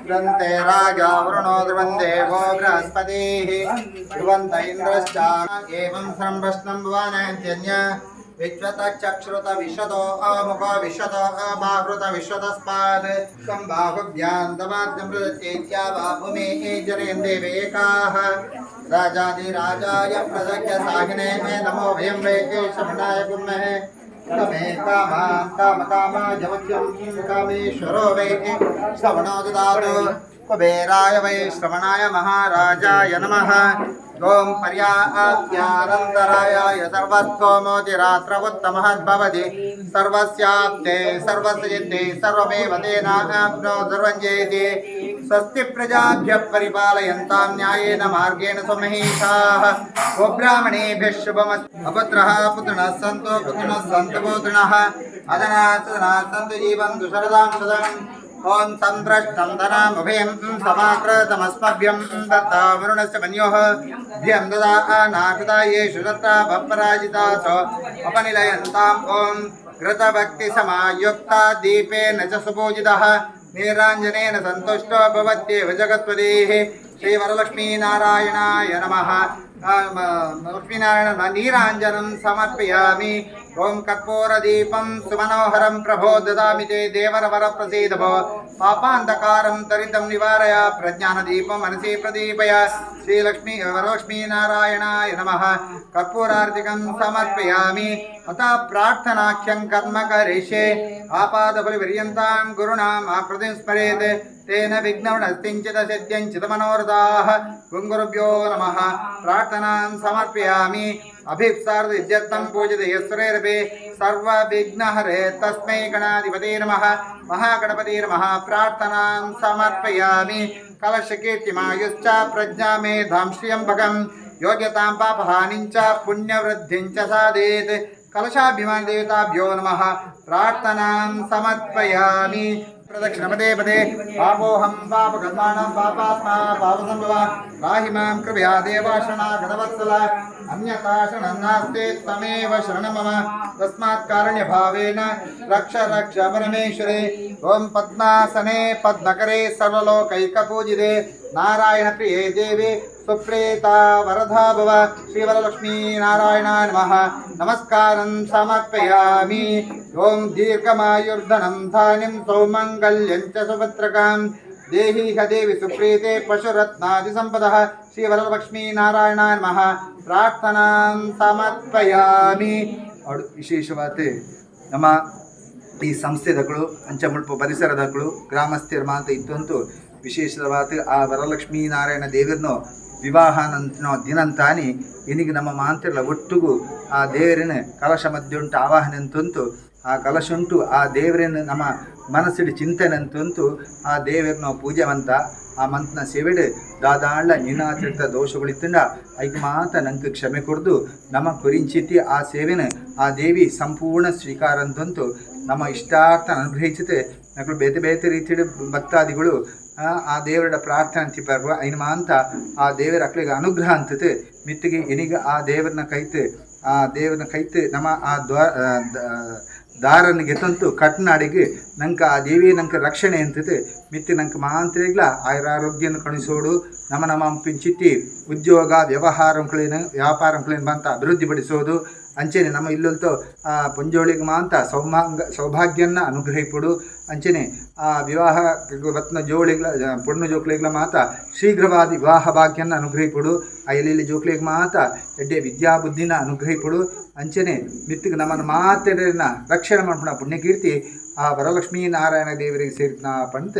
ಗ್ರಂಥೆ ರಾಜ ವರುಣೋ ಧ್ರುವಂ ದೇವೋ ಬೃಹಸ್ಪತಿಃ ಧ್ರುವಂತ ಇಂದ್ರಶ್ಚ ಏವಂ ಸಂಭ್ರಷ್ಣಂ ಭುವನಾಂತ್ಯನ್ಯ ವಿಶ್ವತಚಕ್ಷುತ ವಿಶ್ವತೋ ಅಮುಖ ವಿಶ್ವತೋ ಅಬಾಹೃತ ವಿಶ್ವತಸ್ಪಾದ್ ಸಂಬಾಹುಭ್ಯಾಂ ವಾ ಭೂಮಿ ಜರೇನ್ ದೇವೇಕಾಃ ರಾಜಾಧಿರಾಜಾಯ ಪ್ರಸಖ್ಯ ಸಾಹಿನೇ ನಮೋ ವಯಂ ವೈ ಶ್ರವಣಾಯ ಕುರ್ಮಹೆ ತಮೇ ಕಾಮಾಂ ಕಾಮ ಕಾಮಾಯ ಮಹ್ಯಂ ಕಾಮೇಶ್ವರೋ ವೈ ಶ್ರವಣೋ ದದಾತು ಕುಬೇರಾಯ ವೈ ಶ್ರವಣಾಯ ಮಹಾರಾಜಾಯ ನಮಃ. ಓಂ ಪರ್ಯಾಪ್ತ್ಯಾನಂತರಾಯ ಸರ್ವಸ್ತೋಮೋತಿರಾತ್ರ ಉತ್ತಮಃ ಭವತಿ ಸರ್ವಸ್ಯಾಪ್ತೆ ಸರ್ವಸ್ಯ ಸಿದ್ಧಿ ಸರ್ವಮೇವ ತೇನಾಪ್ನೋ ಸರ್ವಂ ಜಯತಿ. ಸ್ವಸ್ತಿ ಪ್ರಜಾಭ್ಯಃ ಪರಿಪಾಲಯಂತಾಂ ನ್ಯಾಯೇನ ಮಾರ್ಗೇಣ ಸ್ವಮಹೀಷಾಃ. ಗೋಬ್ರಾಹ್ಮಣೇಭ್ಯಃ ಶುಭಮಸ್ತು. ಅಪುತ್ರಃ ಪುತ್ರಿಣಃ ಸಂತು, ಪುತ್ರಿಣಃ ಸಂತು ಪೌತ್ರಿಣಃ, ಅಧನಾತ್ ಸದನಾತ್ ಸಂತು, ಜೀವಂತು ಶರದಾಂ ಶತಂ. ಓಂ ಸಂದ್ರಷ್ಟಂ ಧನಾಮುಭಯಂ ಸಮಾಕೃತಮಸ್ಮಭ್ಯಂ ದತ್ತಾ ವರುಣಸ್ಯ ಮನ್ಯೋಃ ಧ್ಯಂ ದದಾ ಅನಾಕೃತಾ ಯೇಷು ತತ್ರ ಪರಾಜಿತಾಸೋ ಅಪನಿಲಯಂತಾಂ. ಓಂ घृतभक्तिसमायुक्ता दीपेन च सुपूजितः नीराञ्जनेन सन्तुष्टो भवत्येव जगत्पतिः. श्रीवरलक्ष्मीनारायणाय नमः. लक्ष्मीनारायण नीराञ्जनं समर्पयामि. ॐ कर्पूरदीपं सुमनोहरं प्रभो ददामि ते देवरवरप्रसीद भो. पापान्धकारं तरितं निवारय, प्रज्ञानदीपं मनसि प्रदीपय. श्रीलक्ष्मी वरलक्ष्मीनारायणाय नमः. कर्पूरार्तिकं समर्पयामि. अथ प्रार्थनाख्यं कर्म करिष्ये. आपादबलिपर्यन्तां गुरुणाम् आकृतिं स्मरेत्, तेन विघ्नविनश्चिञ्चित सिद्ध्यञ्चित मनोरथाः. गुरुभ्यो नमः. प्रार्थनां समर्पयामि. अभीप्सार्थित्यर्थं पूजिते यस्वरेरपि सर्वविघ्नहरे तस्मै गणाधिपते नमः. महागणपते नमः. प्रार्थनां समर्पयामि. कलशकीर्तिमायुश्च प्रज्ञा मेधां श्रियं भगं योग्यतां पापहानिं च पुण्यवृद्धिं च साधेत्. कलशाभिमानदेवताभ्यो नमः. प्रार्थनां समर्पयामि. प्रदक्षिणपदे पदे पापोऽहं पापकर्माणां पापात्मा पापसम्भव पाहि मां कृपया देवा शरणागतवत्सल. अन्यथा शरणं नास्ति त्वमेव शरणं मम, तस्मात् कारुण्यभावेन रक्ष रक्ष परमेश्वरे. ॐ पद्मासने पद्मकरे सर्वलोकैकपूजिते नारायणप्रिये देवी सुप्रीता वरदा भव. श्रीवरलक्ष्मीनारायणाय नमः. नमस्कारं समर्पयामि. ॐ दीर्घमायुर्धनं धान्यं सौमङ्गल्यं च सुभद्रकां देहि ह देवि सुप्रीते पशुरत्नादिसम्पदः. श्रीवरलक्ष्मीनारायणाय नमः. ಪ್ರಾರ್ಥನಾಂ ಸಮರ್ಪಯಾಮಿ. ಅವಳು ವಿಶೇಷವಾದ ನಮ್ಮ ಈ ಸಂಸ್ಥೆದಗಳು, ಅಂಚಮುಲ್ಪ ಪರಿಸರದಗಳು, ಗ್ರಾಮಸ್ಥರ ಮಾತು ಇತ್ತಂತೂ ವಿಶೇಷವಾದ ಆ ವರಲಕ್ಷ್ಮೀನಾರಾಯಣ ದೇವರನ್ನು ವಿವಾಹನಂತನೋ ದಿನಂತಾನಿ ಇನಿಗೆ ನಮ್ಮ ಮಾಂತಿರ್ಲ ಒಟ್ಟುಗು ಆ ದೇವರಿನ ಕಲಶ ಮಧ್ಯೆ ಉಂಟು ಆವಾಹನೆ ಅಂತಂತು ಆ ಕಲಶ ಉಂಟು ಆ ದೇವರನ್ನು ನಮ್ಮ ಮನಸ್ಸಿಡು ಚಿಂತನೆ ಅಂತಂತು ಆ ದೇವರನ್ನ ಪೂಜೆ ಮಂತ ಆ ಮಂತ್ನ ಸೇವೆಡು ದಾದಾಳ್ಳ ನಿನಾತಿರಿಕ್ತ ದೋಷಗಳಿತ್ತಂಡ ಐಕ್ ಮಾತ ನಂಗೆ ಕ್ಷಮೆ ಕೊಡ್ದು ನಮ್ಮ ಕುರಿಂಚಿತಿ ಆ ಸೇವೆನ ಆ ದೇವಿ ಸಂಪೂರ್ಣ ಸ್ವೀಕಾರ ಅಂತಂತು ನಮ್ಮ ಇಷ್ಟಾರ್ಥ ಅನುಗ್ರಹಿಸಿತೆ. ನಕಲು ಬೇತೆ ಬೇತೆ ರೀತಿಯ ಭಕ್ತಾದಿಗಳು ಆ ದೇವರ ಪ್ರಾರ್ಥನೆ ಅಂತಿಪರ್ವ ಐನ ಮಾಂತ ಆ ದೇವರ ಅಕ್ಳಿಗೆ ಅನುಗ್ರಹ ಅಂತತೆ ಮಿತ್ತಿಗೆ ಎನಿಗ ಆ ದೇವರನ್ನ ಕೈತು ನಮ್ಮ ಆ ದ್ವಾ ದಾರನ ಗೆತಂತು ಕಟ್ನಾಡಿಗೆ ನಂಕ ಆ ದೇವಿ ನಂಕ ರಕ್ಷಣೆ ಅಂತತೆ ಮಿತ್ತಿ ನಂಕ ಮಾಂತ್ರಿಗ್ಲ ಆಯುರಾರೋಗ್ಯನ ಕಣಿಸೋಡು. ನಮ್ಮ ನಮ್ಮ ಪಿಂಚಿತ್ತಿ ಉದ್ಯೋಗ ವ್ಯವಹಾರಂಗಳೇನು ವ್ಯಾಪಾರಂಗಳೇನು ಬಂತ ಅಭಿವೃದ್ಧಿಪಡಿಸೋದು. ಅಂಚೆನೆ ನಮ್ಮ ಇಲ್ಲಂತೂ ಆ ಪೊಂಜೋಳಿಗೆ ಮಾಂತ ಸೌಭಾಗ್ಯನ್ನ ಅನುಗ್ರಹಿಪುಡು. ಅಂಚೆನೆ ಆ ವಿವಾಹ ಬತ್ನ ಜೋಳಿಗ್ಲ ಪೊಣ್ಣು ಜೋಕ್ಳಿಗ್ಲ ಮಾತ ಶೀಘ್ರವಾದ ವಿವಾಹ ಭಾಗ್ಯನ್ನ ಅನುಗ್ರಹಿಪುಡು. ಆ ಎಲ್ಲಿ ಜೋಕ್ಳಿಗೆ ಮಾತ ಎಡ್ಡೆ ವಿದ್ಯಾ ಬುದ್ಧಿನ ಅನುಗ್ರಹಿಪುಡು. ಅಂಚೆನೆ ಮಿತ್ತಿಗೆ ನಮ್ಮನ್ನು ಮಾತೆಡನ್ನ ರಕ್ಷಣೆ ಮಾಡ್ಪುಣ ಪುಣ್ಯಕೀರ್ತಿ ಆ ವರಲಕ್ಷ್ಮೀ ನಾರಾಯಣ ದೇವರಿಗೆ ಸೇರಿದ ಪಂತ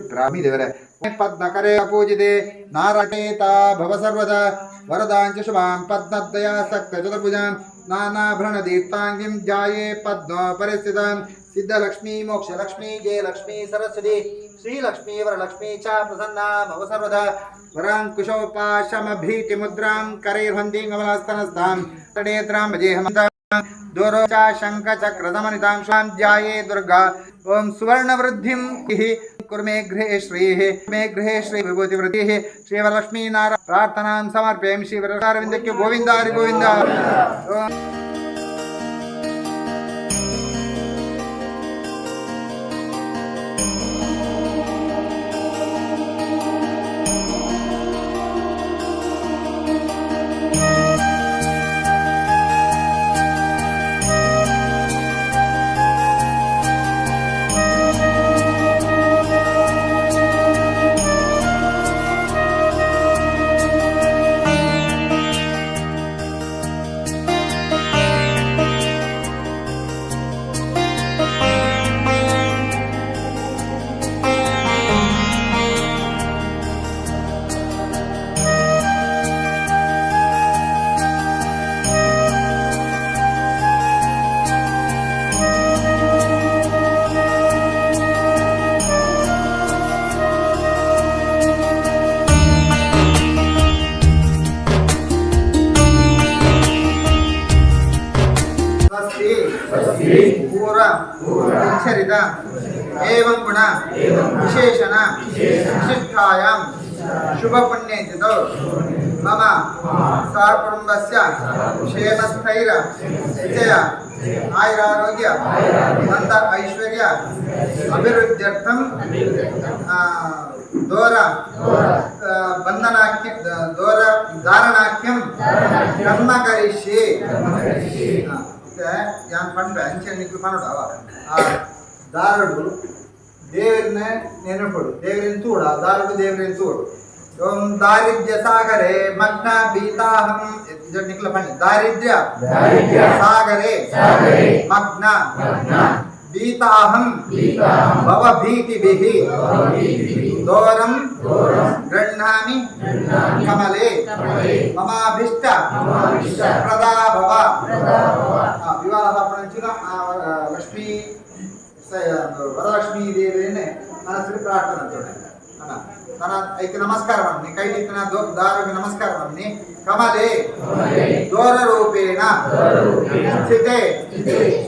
ಪ್ರಾಮಿ ದೇವರೇ. ಪದ್ಮಕರೇ ಪೂಜಿತೆ ನಾರಕೇತಾ ಭವ ಸರ್ವದಾ ವರದಾಂಚ ಶುಭಾಂ ಪದ್ಮದ್ವಯಾ ಸಕ್ತ ಚತುರ್ಭುಜಾಂ ನಾನಾಭರಣ ದೀಪ್ತಾಂಗಿಂ ಧ್ಯಾಯೇ ಪದ್ಮೋಪರಿಸ್ಥಿತಾಂ. ಸಿದ್ಧಲಕ್ಷ್ಮೀ ಮೋಕ್ಷಲಕ್ಷ್ಮೀ ಜಯಲಕ್ಷ್ಮೀ ಸರಸ್ವತಿ ಶ್ರೀಲಕ್ಷ್ಮೀ ವರಲಕ್ಷ್ಮೀ ಚ ಪ್ರಸನ್ನ ಭವ ಸರ್ವದಾ. ವರಾಂಕುಶೋಪಾಶಮ ಭೀತಿ ಮುದ್ರಾಂ ಕರೈರ್ವಂದೀಂ ಕಮಲಾಸ್ತನಸ್ತಾಂ ನೇತ್ರಾಂ ಭಜೇಹಂ ದೂರೋ ಶಂಖ ಚಕ್ರದಮನಿತಾಂ ಶಾಂ ಧ್ಯಾಯೇ ದುರ್ಗಾ. ಓಂ ಸುವರ್ಣವೃದ್ಧಿಂ ಕುರ್ಮೇ ಗೃಹೇ ಶ್ರೀಃ ಮೇ ಗೃಹೇ ಶ್ರೀ ವಿಭೂತಿವೃದ್ಧಿಃ. ಶ್ರೀವರಲಕ್ಷ್ಮೀನಾರ ಪ್ರಾರ್ಥನಾಂ ಸಮರ್ಪಯಾಮಿ. ಶ್ರೀ ವರವಿಂದಕ್ಕೆ ಗೋವಿಂದ ಹರಿ ಗೋವಿಂದ. ಸುಚರಿತ ಏವಂ ಗುಣ ವಿಶೇಷಣ ವಿಶಿಷ್ಟಾಯಾಂ ಶುಭ ಪುಣ್ಯತಿಥೌ ಮಮ ಸಹಕುಟುಂಬಸ್ಯ ಕ್ಷೇಮಸ್ಥೈರ್ಯ ವಿಜಯ ಆಯುರಾರೋಗ್ಯ ನಂದ ಐಶ್ವರ್ಯ ಅಭಿವೃದ್ಧ್ಯರ್ಥಂ ದೋರ ಬಂಧನಾಖ್ಯ ದೋರ ಧಾರಣಾಖ್ಯಂ ಕರ್ಮ ಕರಿಷ್ಯೆ. ಯಾನ್ ಪಂಡ ಅಂಚೆ ನಿಕ್ಲು ಪನೊಡು. ಅವ ಆ ದಾರಡು ದೇವರನ್ನ ನೆನಪಡು, ದೇವರಿನ ತೂಡು, ಆ ದಾರಡು ದೇವರಿನ ತೂಡು. ಓಂ ದಾರಿದ್ರ್ಯ ಸಾಗರೆ ಮಗ್ನ ಭೀತಾಹಂ. ನಿಕ್ಲ ಪನ್ನಿ. ದಾರಿದ್ರ್ಯ ಸಾಗರೆ ಮಗ್ನ ಭೀತಾಹಂ ಭವಭೀತಿಭಿಃ ದೋರಂ ಗೃಹ್ಣಾಮಿ ಕಮಲೆ ಮಮಾಭಿಷ್ಟ ಪ್ರದಾ ಭವ. ವಿವಾಹ ಪಣಂಚಿನ ಲಕ್ಷ್ಮೀ ವರಲಕ್ಷ್ಮೀ ದೇವಿಯನ್ನೇ ಮನಸ್ಸಿಗೆ ಪ್ರಾರ್ಥನೆ ತೋಡೆ ಅಣ್ಣ. ತನ ಐಕೆ ನಮಸ್ಕಾರ ಮಾಡಿ, ಕೈಲಿತ್ತನ ದಾರಿಗೆ ನಮಸ್ಕಾರ ಮಾಡಿ. ಕಮಲೆ ದೋರ ರೂಪೇಣ ಸ್ಥಿತೆ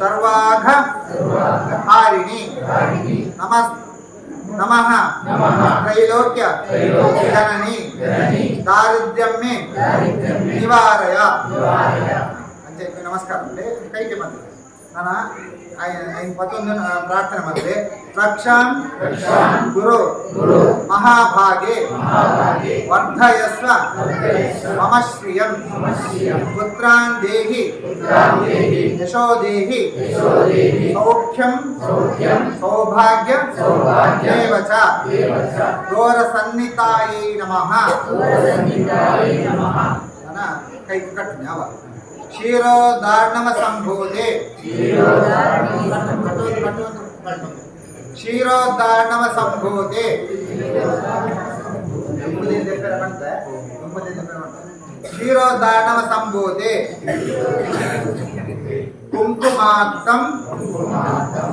ಸರ್ವಾಘ ಹಾರಿಣಿ ನಮಸ್ ನಮಃ ತ್ರೈಲೋಕ್ಯ ಜನನಿ ದಾರಿದ್ರ್ಯಂ ಮೇ ನಿವಾರಯ. ಅಂಚೆ ನಮಸ್ಕಾರ ಮಾಡಿ ಕೈಗೆ ಬಂದಿದೆ. ನಾನು ಐನ್ ಪತ್ತೊಂದು ಪ್ರಾರ್ಥನೆ ಮಾಡಿದೆ. ರಕ್ಷಾಂ ಗುರು ಮಹಾಭಾಗೆ ವರ್ಧಯಸ್ವ ಮಮ ಶ್ರಿಯಂ ಪುತ್ರಾನ್ ದೇಹಿ ಯಶೋ ದೇಹಿ ಸೌಖ್ಯಂ ಸೌಭಾಗ್ಯ ಏವ ಚ. ದೋರ ಸನ್ನಿತಾಯೈ ನಮಃ. ಅನ ಕೈ ಕಟ್ಟನೆ ಅವ ಕ್ಷೀರೋದಾರ್ಣವ ಸಂಭೂತೆ ಕ್ಷೀರೋದಾರ್ಣವ ಸಂಭೂತೆ. ಕ್ಷೀರೋದಾರ್ಣವ ಸಂಭೂತೆ కుంకుమాక్తం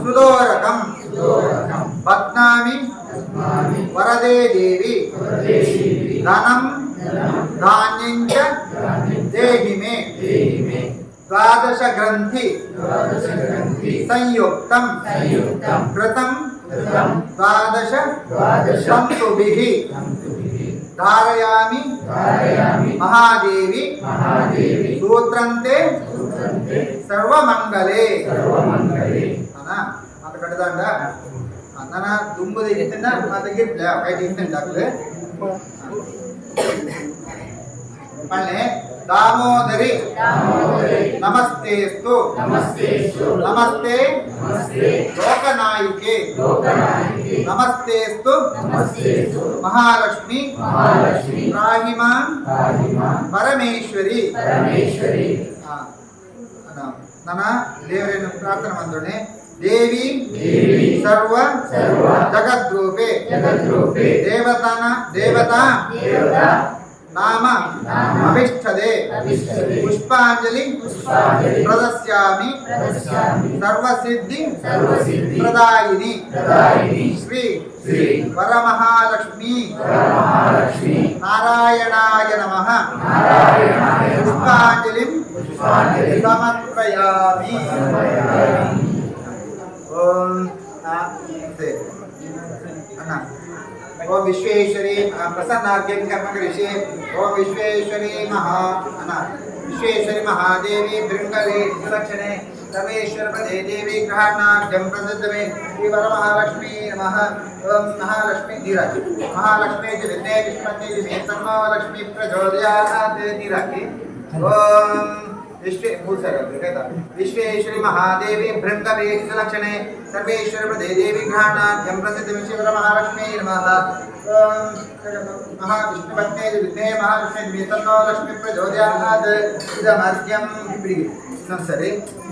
సుదోరకం బధ్నామి వరదే దేవి ధనం ధాన్యం చ దేహి మే. ద్వాదశ గ్రంథి సంయుక్తం కృతం ద్వాదశ తంతుభిః ధారయామి మహాదేవి సూత్రంతే ಸರ್ವಮಂಗಲೇ. ಅಣ್ಣ ಅಂತ ಕಟ್ಟದಾಂಡ ನನ್ನ ದುಂಬದ ಇತ್ತಂಡ ಮಾತ ಗಿರ್ಪ್ಲೆ ಕೈ ಇತ್ತಂಡ ಆಗ್ಲೆ ಪಳ್ಳೆ. ದಾಮೋದರಿ ನಮಸ್ತೇಸ್ತು ನಮಸ್ತೆ ಲೋಕನಾಯಿಕೆ ನಮಸ್ತೇಸ್ತು ಮಹಾಲಕ್ಷ್ಮಿ ತ್ರಾಹಿಮಾಂ ಪರಮೇಶ್ವರಿ. ನನ್ನ ದೇವರನ್ನು ಪ್ರಾರ್ಥನೆ ಬಂದೋಣೆ. ದೇವಿ ಸರ್ವ ಜಗದ್ರೂಪೆ ದೇವತಾನ ದೇವತಾ ನಾಮ ಅಭಿಷ್ಠದೆ ಪುಷ್ಪಾಂಜಲಿ ಪ್ರದಸ್ಯಾಮಿ ಸರ್ವಸಿದ್ಧಿ ಪ್ರದಾಯಿನಿ ಶ್ರೀ ವರಮಹಾಲಕ್ಷ್ಮೀ ನಾರಾಯಣಾಯ ನಮಃ. ಪುಷ್ಪಾಂಜಲಿಂ ಸಮರ್ಪಯಾಮಿ. ಓಂ ಅಣ್ಣ. ಓಂ ವಿಶ್ವೇಶ್ವರಿ ಪ್ರಸನ್ನಾರ್ಘ್ಯಂ ಕರ್ಮ ಕರಿಷ್ಯೆ. ಓಂ ವಿಶ್ವೇಶ್ವರಿ ಮಹಾ ಅಣ್ಣ ವಿಶ್ವೇಶ್ವರಿ ಮಹಾದೇವಿ ಬೃಂಗಲೇ ಸುಲಕ್ಷಣೆ ಸರ್ವೇಶ್ವರ ಪದೇ ದೇವಿ ಗ್ರಹಣಾರ್ಘ್ಯಂ ಪ್ರಸಿದ್ಧಮೇ ಶ್ರೀ ವರಮಹಾಲಕ್ಷ್ಮೀ ನಮಃ. ಓಂ ಮಹಾಲಕ್ಷ್ಮೀ ನೀರಾಕಿ. ಮಹಾಲಕ್ಷ್ಮೀ ಚ ವಿದ್ಮಹೇ ವಿಷ್ಣುಪತ್ನಿ ಧೀಮಹಿ ತನ್ನೋ ಲಕ್ಷ್ಮೀ ಪ್ರಚೋದಯಾತ್. ನೀರಾಕಿ. ಓಂ ವಿಶ್ವೇ ಮೂರು ಸರ ವಿಶ್ವೇಶ್ವರಿ ಮಹಾದೇವಿ ಭೃಂಗವೇ ಸುಲಕ್ಷಣೆ ಸರ್ವೇಶ್ವರ ಪ್ರದೇ ದೇವಿ ಗ್ರಹಣಾರ್ಘ್ಯಂ ಪ್ರಸಿದ್ಧ ವಿಶ್ವರ ಮಹಾಲಕ್ಷ್ಮೀ ನಮಃ. ಓಂ ಮಹಾವಿಷ್ಣುಪತ್ನೇ ವಿದ್ಮಹೇ ಮಹಾಲಕ್ಷ್ಮೀ ಧೀಮಹಿ ತನ್ನೋ ಲಕ್ಷ್ಮೀ ಪ್ರಚೋದಯಾತ್. ಇದಮರ್ಘ್ಯಂ ಇಬ್ಬರಿಗೆ ಇನ್ನೊಂದು ಸರಿ.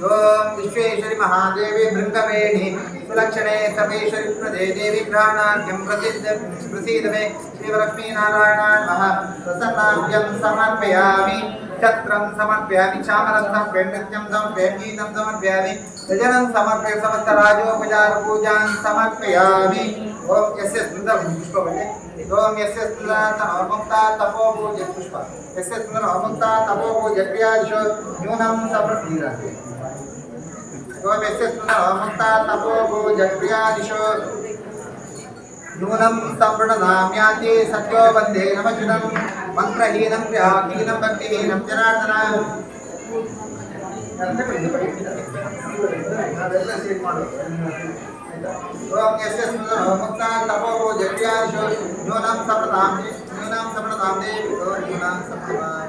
ಓಂ ವಿಶ್ವೇಶ್ವರಿ ಮಹಾದೇವಿ ಭೃಂಗವೇಣಿ ಸುಲಕ್ಷಣೆ ಸರ್ವೇಶ್ವರಿ ಪ್ರದೇ ದೇವಿ ಗ್ರಹಣಾರ್ಘ್ಯಂ ಪ್ರಸಿದ್ಧ ಪ್ರಸೀದ ಮೇ ಶ್ರೀವಲಕ್ಷ್ಮೀನಾರಾಯಣ ನಮಃ. ಪ್ರಸನ್ನಾರ್ಘ್ಯಂ ಸಮರ್ಪಯಾಮಿ. ಛತ್ರಂ ಸಮರ್ಪಯಾಮಿ, ಚಾಮರಂ ಸಮರ್ಪಯಾಮಿ, ನೃತ್ಯಂ ಸಮರ್ಪಯಾಮಿ, ಗೀತಂ ಸಮರ್ಪಯಾಮಿ, ಭಜನಂ ಸಮರ್ಪಯ, ಸಮಸ್ತ ರಾಜೋಪಚಾರ ಪೂಜಾಂ ಸಮರ್ಪಯಾಮಿ. ಓಂ ಯಸ್ಯ ಸ್ಮೃತ ಪುಷ್ಪವಲ್ಲಿ. ಓಂ ಯಸ್ಯ ಸ್ಮೃತ ತಪೋ ಪೂಜ ಪುಷ್ಪ ಯಸ್ಯ ಸ್ಮೃತ ತಪೋ ಪೂಜ ಕ್ರಿಯಾದಿಶೋ ನ್ಯೂನಂ ಸಮರ್ಪೀರಾತಿ. ओम यस्य स्मृतः तपो भोजक्रियादिषु नूनं संवृणनाम्याति सत्यो वन्दे नमच्युतं मन्त्रहीनं क्रियाहीनं भक्तिहीनं जनार्दन. ನಾವೆಲ್ಲ ಸೇರಿ ಮಾಡು. ಓಂ ಯಸ್ಯ ಸ್ಮೃತಃ ಮುಕ್ತ ತಪೋ ಜಗ್ಯಾದಿಷು ನ್ಯೂನಂ ಸಪ್ರತಾಂ ನ್ಯೂನಂ ಸಪ್ರತಾಂ ದೇವಿ ನ್ಯೂನಂ ಸಪ್ರತಾಂ.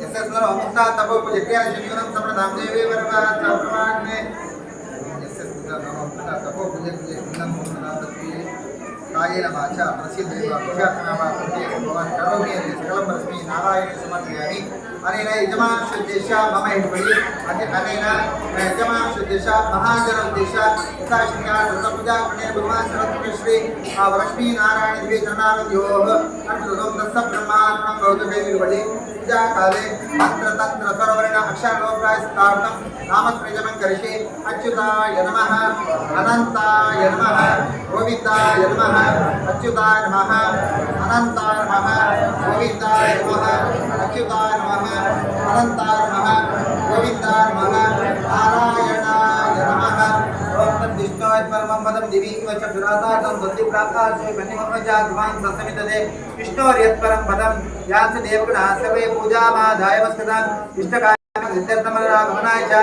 ಯಸ್ಯ ಸ್ಮೃತಃ ಮುಕ್ತ ತಪೋ ಜಗ್ಯಾದಿಷು ನ್ಯೂನಂ ಸಪ್ರತಾಂ ದೇವಿ ವರವಾಗ್ನೆ. ಯಸ್ಯ ಸ್ಮೃತಃ ಮುಕ್ತ ತಪೋ ನ್ಯೂನಂ ಸಪ್ರತಾಂ ದೇವಿ ಕಾಯೇನ ವಾಚಾ ಮನಸೇಂದ್ರಿಯೈರ್ವಾ ಬುದ್ಧ್ಯಾತ್ಮನಾ ವಾ ಪ್ರತ್ಯೇಕ ಭವಾನ್ ಕರೋಮಿ ಯತ್ ಸಕಲಂ ಪರಸ್ಮೈ ನಾರಾಯಣ ಸಮರ್ಪಯಾಮಿ. ಅನೇನ ಯಜಮಾನ ಉದ್ದೇಶ ಮಮ ಹಿಡ್ಕೊಳ್ಳಿ. ಅನೇನ ಯಜಮಾನ ಉದ್ದೇಶ ಮಹಾಜನ ಉದ್ದೇಶ ಯಥಾಶಕ್ತ್ಯಾ ಪೂಜಾ ಪ್ರಣಯ ಭಗವಾನ್ ಸರಸ್ವತಿ ಶ್ರೀ ಲಕ್ಷ್ಮೀ ನಾರಾಯಣ ದಿವ್ಯ ಚರಣಾರಧ್ಯೋಃ ಅರ್ಥದಂ ತಸ್ಸ ಬ್ರಹ್ಮಾರ್ಪಣಂ ಭವತು. ಹಿಡ್ಕೊಳ್ಳಿ. ಪೂಜಾ ಕಾಲೇ ಮಂತ್ರ ತಂತ್ರ ಸ್ವರವರ್ಣ ಅಕ್ಷರ ಲೋಪ್ರಾಯಸ್ತಾರ್ಥಂ ನಾಮತ್ರಯಜಪಂ ಕರಿಷ್ಯೆ. ಅಚ್ಯುತಾಯ ನಮಃ, ಅನಂತಾಯ ನಮಃ, ಗೋವಿಂದಾಯ ನಮಃ. ಅಚ್ಯುತಾಯ ನಮಃ, ಅನಂತಾಯ ನಮಃ, ಗೋವಿಂದಾಯ ನಮಃ. ಅಚ್ಯುತಾಯ ನಮಃ, ಅನಂತಾಯ ನಮಃ, ಗೋವಿಂದಾಯ ನಮಃ, ನಾರಾಯಣಾಯ ನಮಃ. ಓಂ ತದ್ವಿಷ್ಣೋಃ ಪರಮಂ ಪದಂ ದಿವಿ ಇವ ಚ ದುರಾತಾತಂ ದತ್ತಿ ಪ್ರಾಕಾಶೇ ಬನ್ನಿಮರ್ಮಜಾಗ್ವಾನ್ ಸಸಮಿತದೆ ವಿಷ್ಣೋರ್ಯತ್ಪರಂ ಪದಂ ಯಾನ್ಸ ದೇವಗಣಾಃ ಸರ್ವೇ ಪೂಜಾಮಾದಾಯ ವಸ್ಕೃತಾಂ ಇಷ್ಟಕಾರ್ಯ ಸಿದ್ಧರ್ಥಮಲರಾಗಮನಾಯ ಚ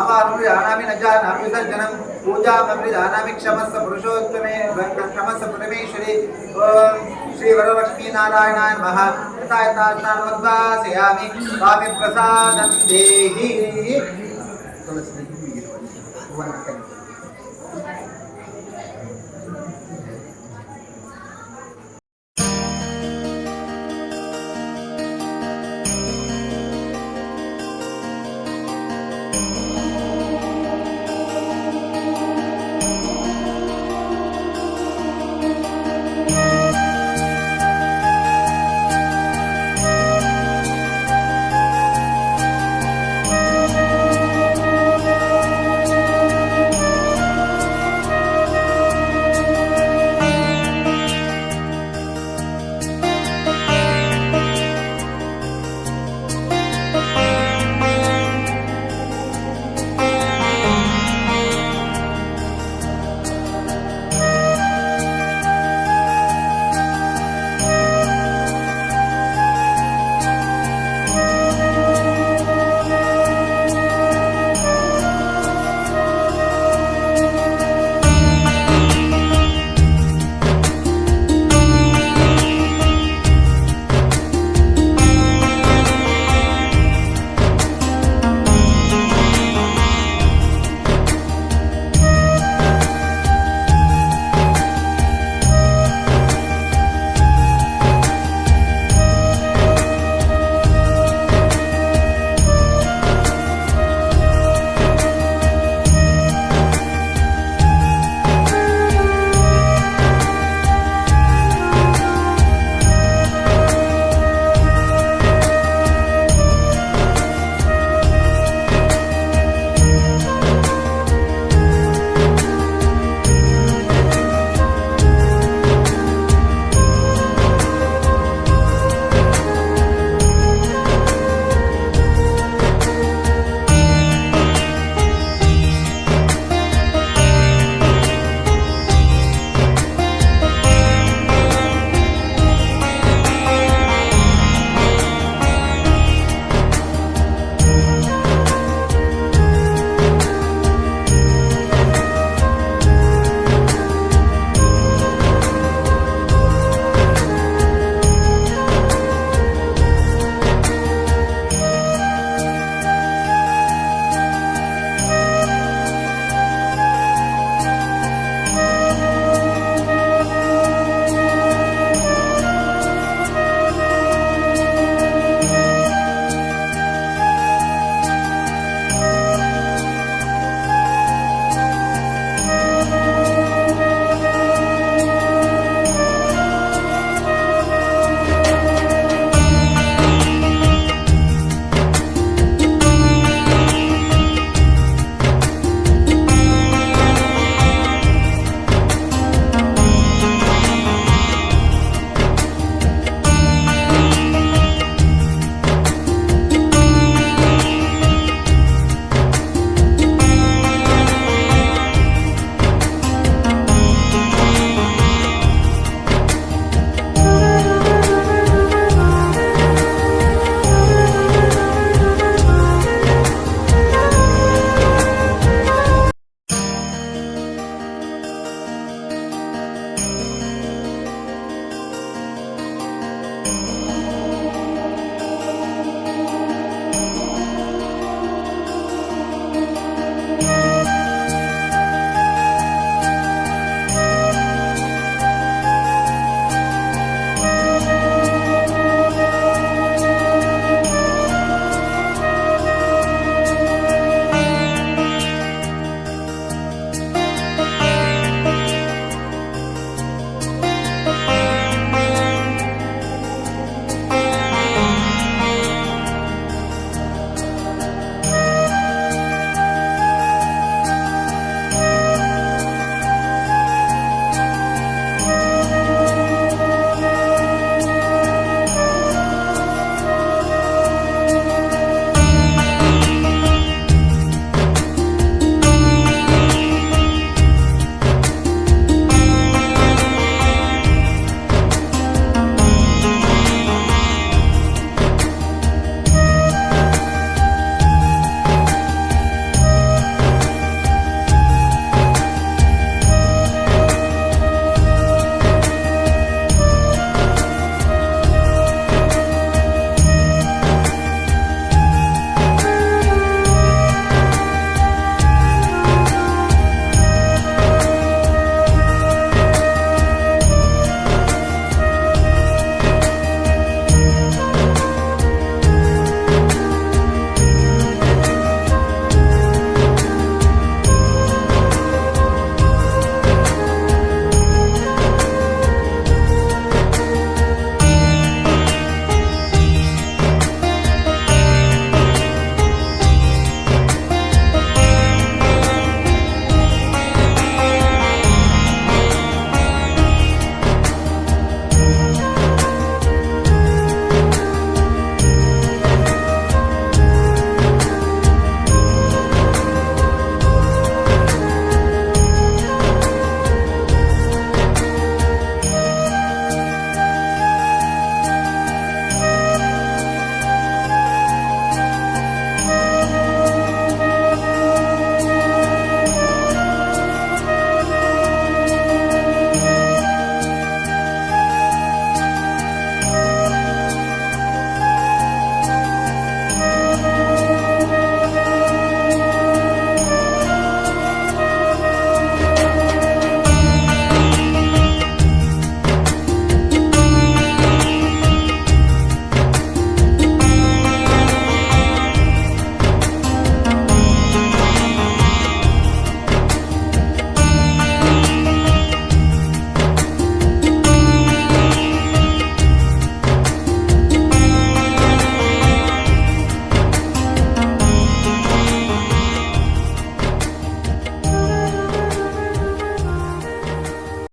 ಅವಾನುಯಾನಾಮಿ ನ ಜಾನಾಮಿ ವಿಸರ್ಜನಂ ಪೂಜಾಮೃದಾನಾಮಿ ಕ್ಷಮಸ್ಸ ಪುರುಷೋತ್ತಮೇ ಕ್ಷಮಸ್ಸ ಪರಮೇಶ್ವರಿ. ಓಂ ಶ್ರೀ ವರಲಕ್ಷ್ಮೀ ನಾರಾಯಣಾಯ ನಮಃ. ಯಥಾ ಯಥಾ ಸ್ಥಾನಮದ್ವಾಸಯಾಮಿ ಸ್ವಾಮಿ ಪ್ರಸಾದಂ ದೇಹಿ. ತುಳಸಿ ಹೂವನ್ನು.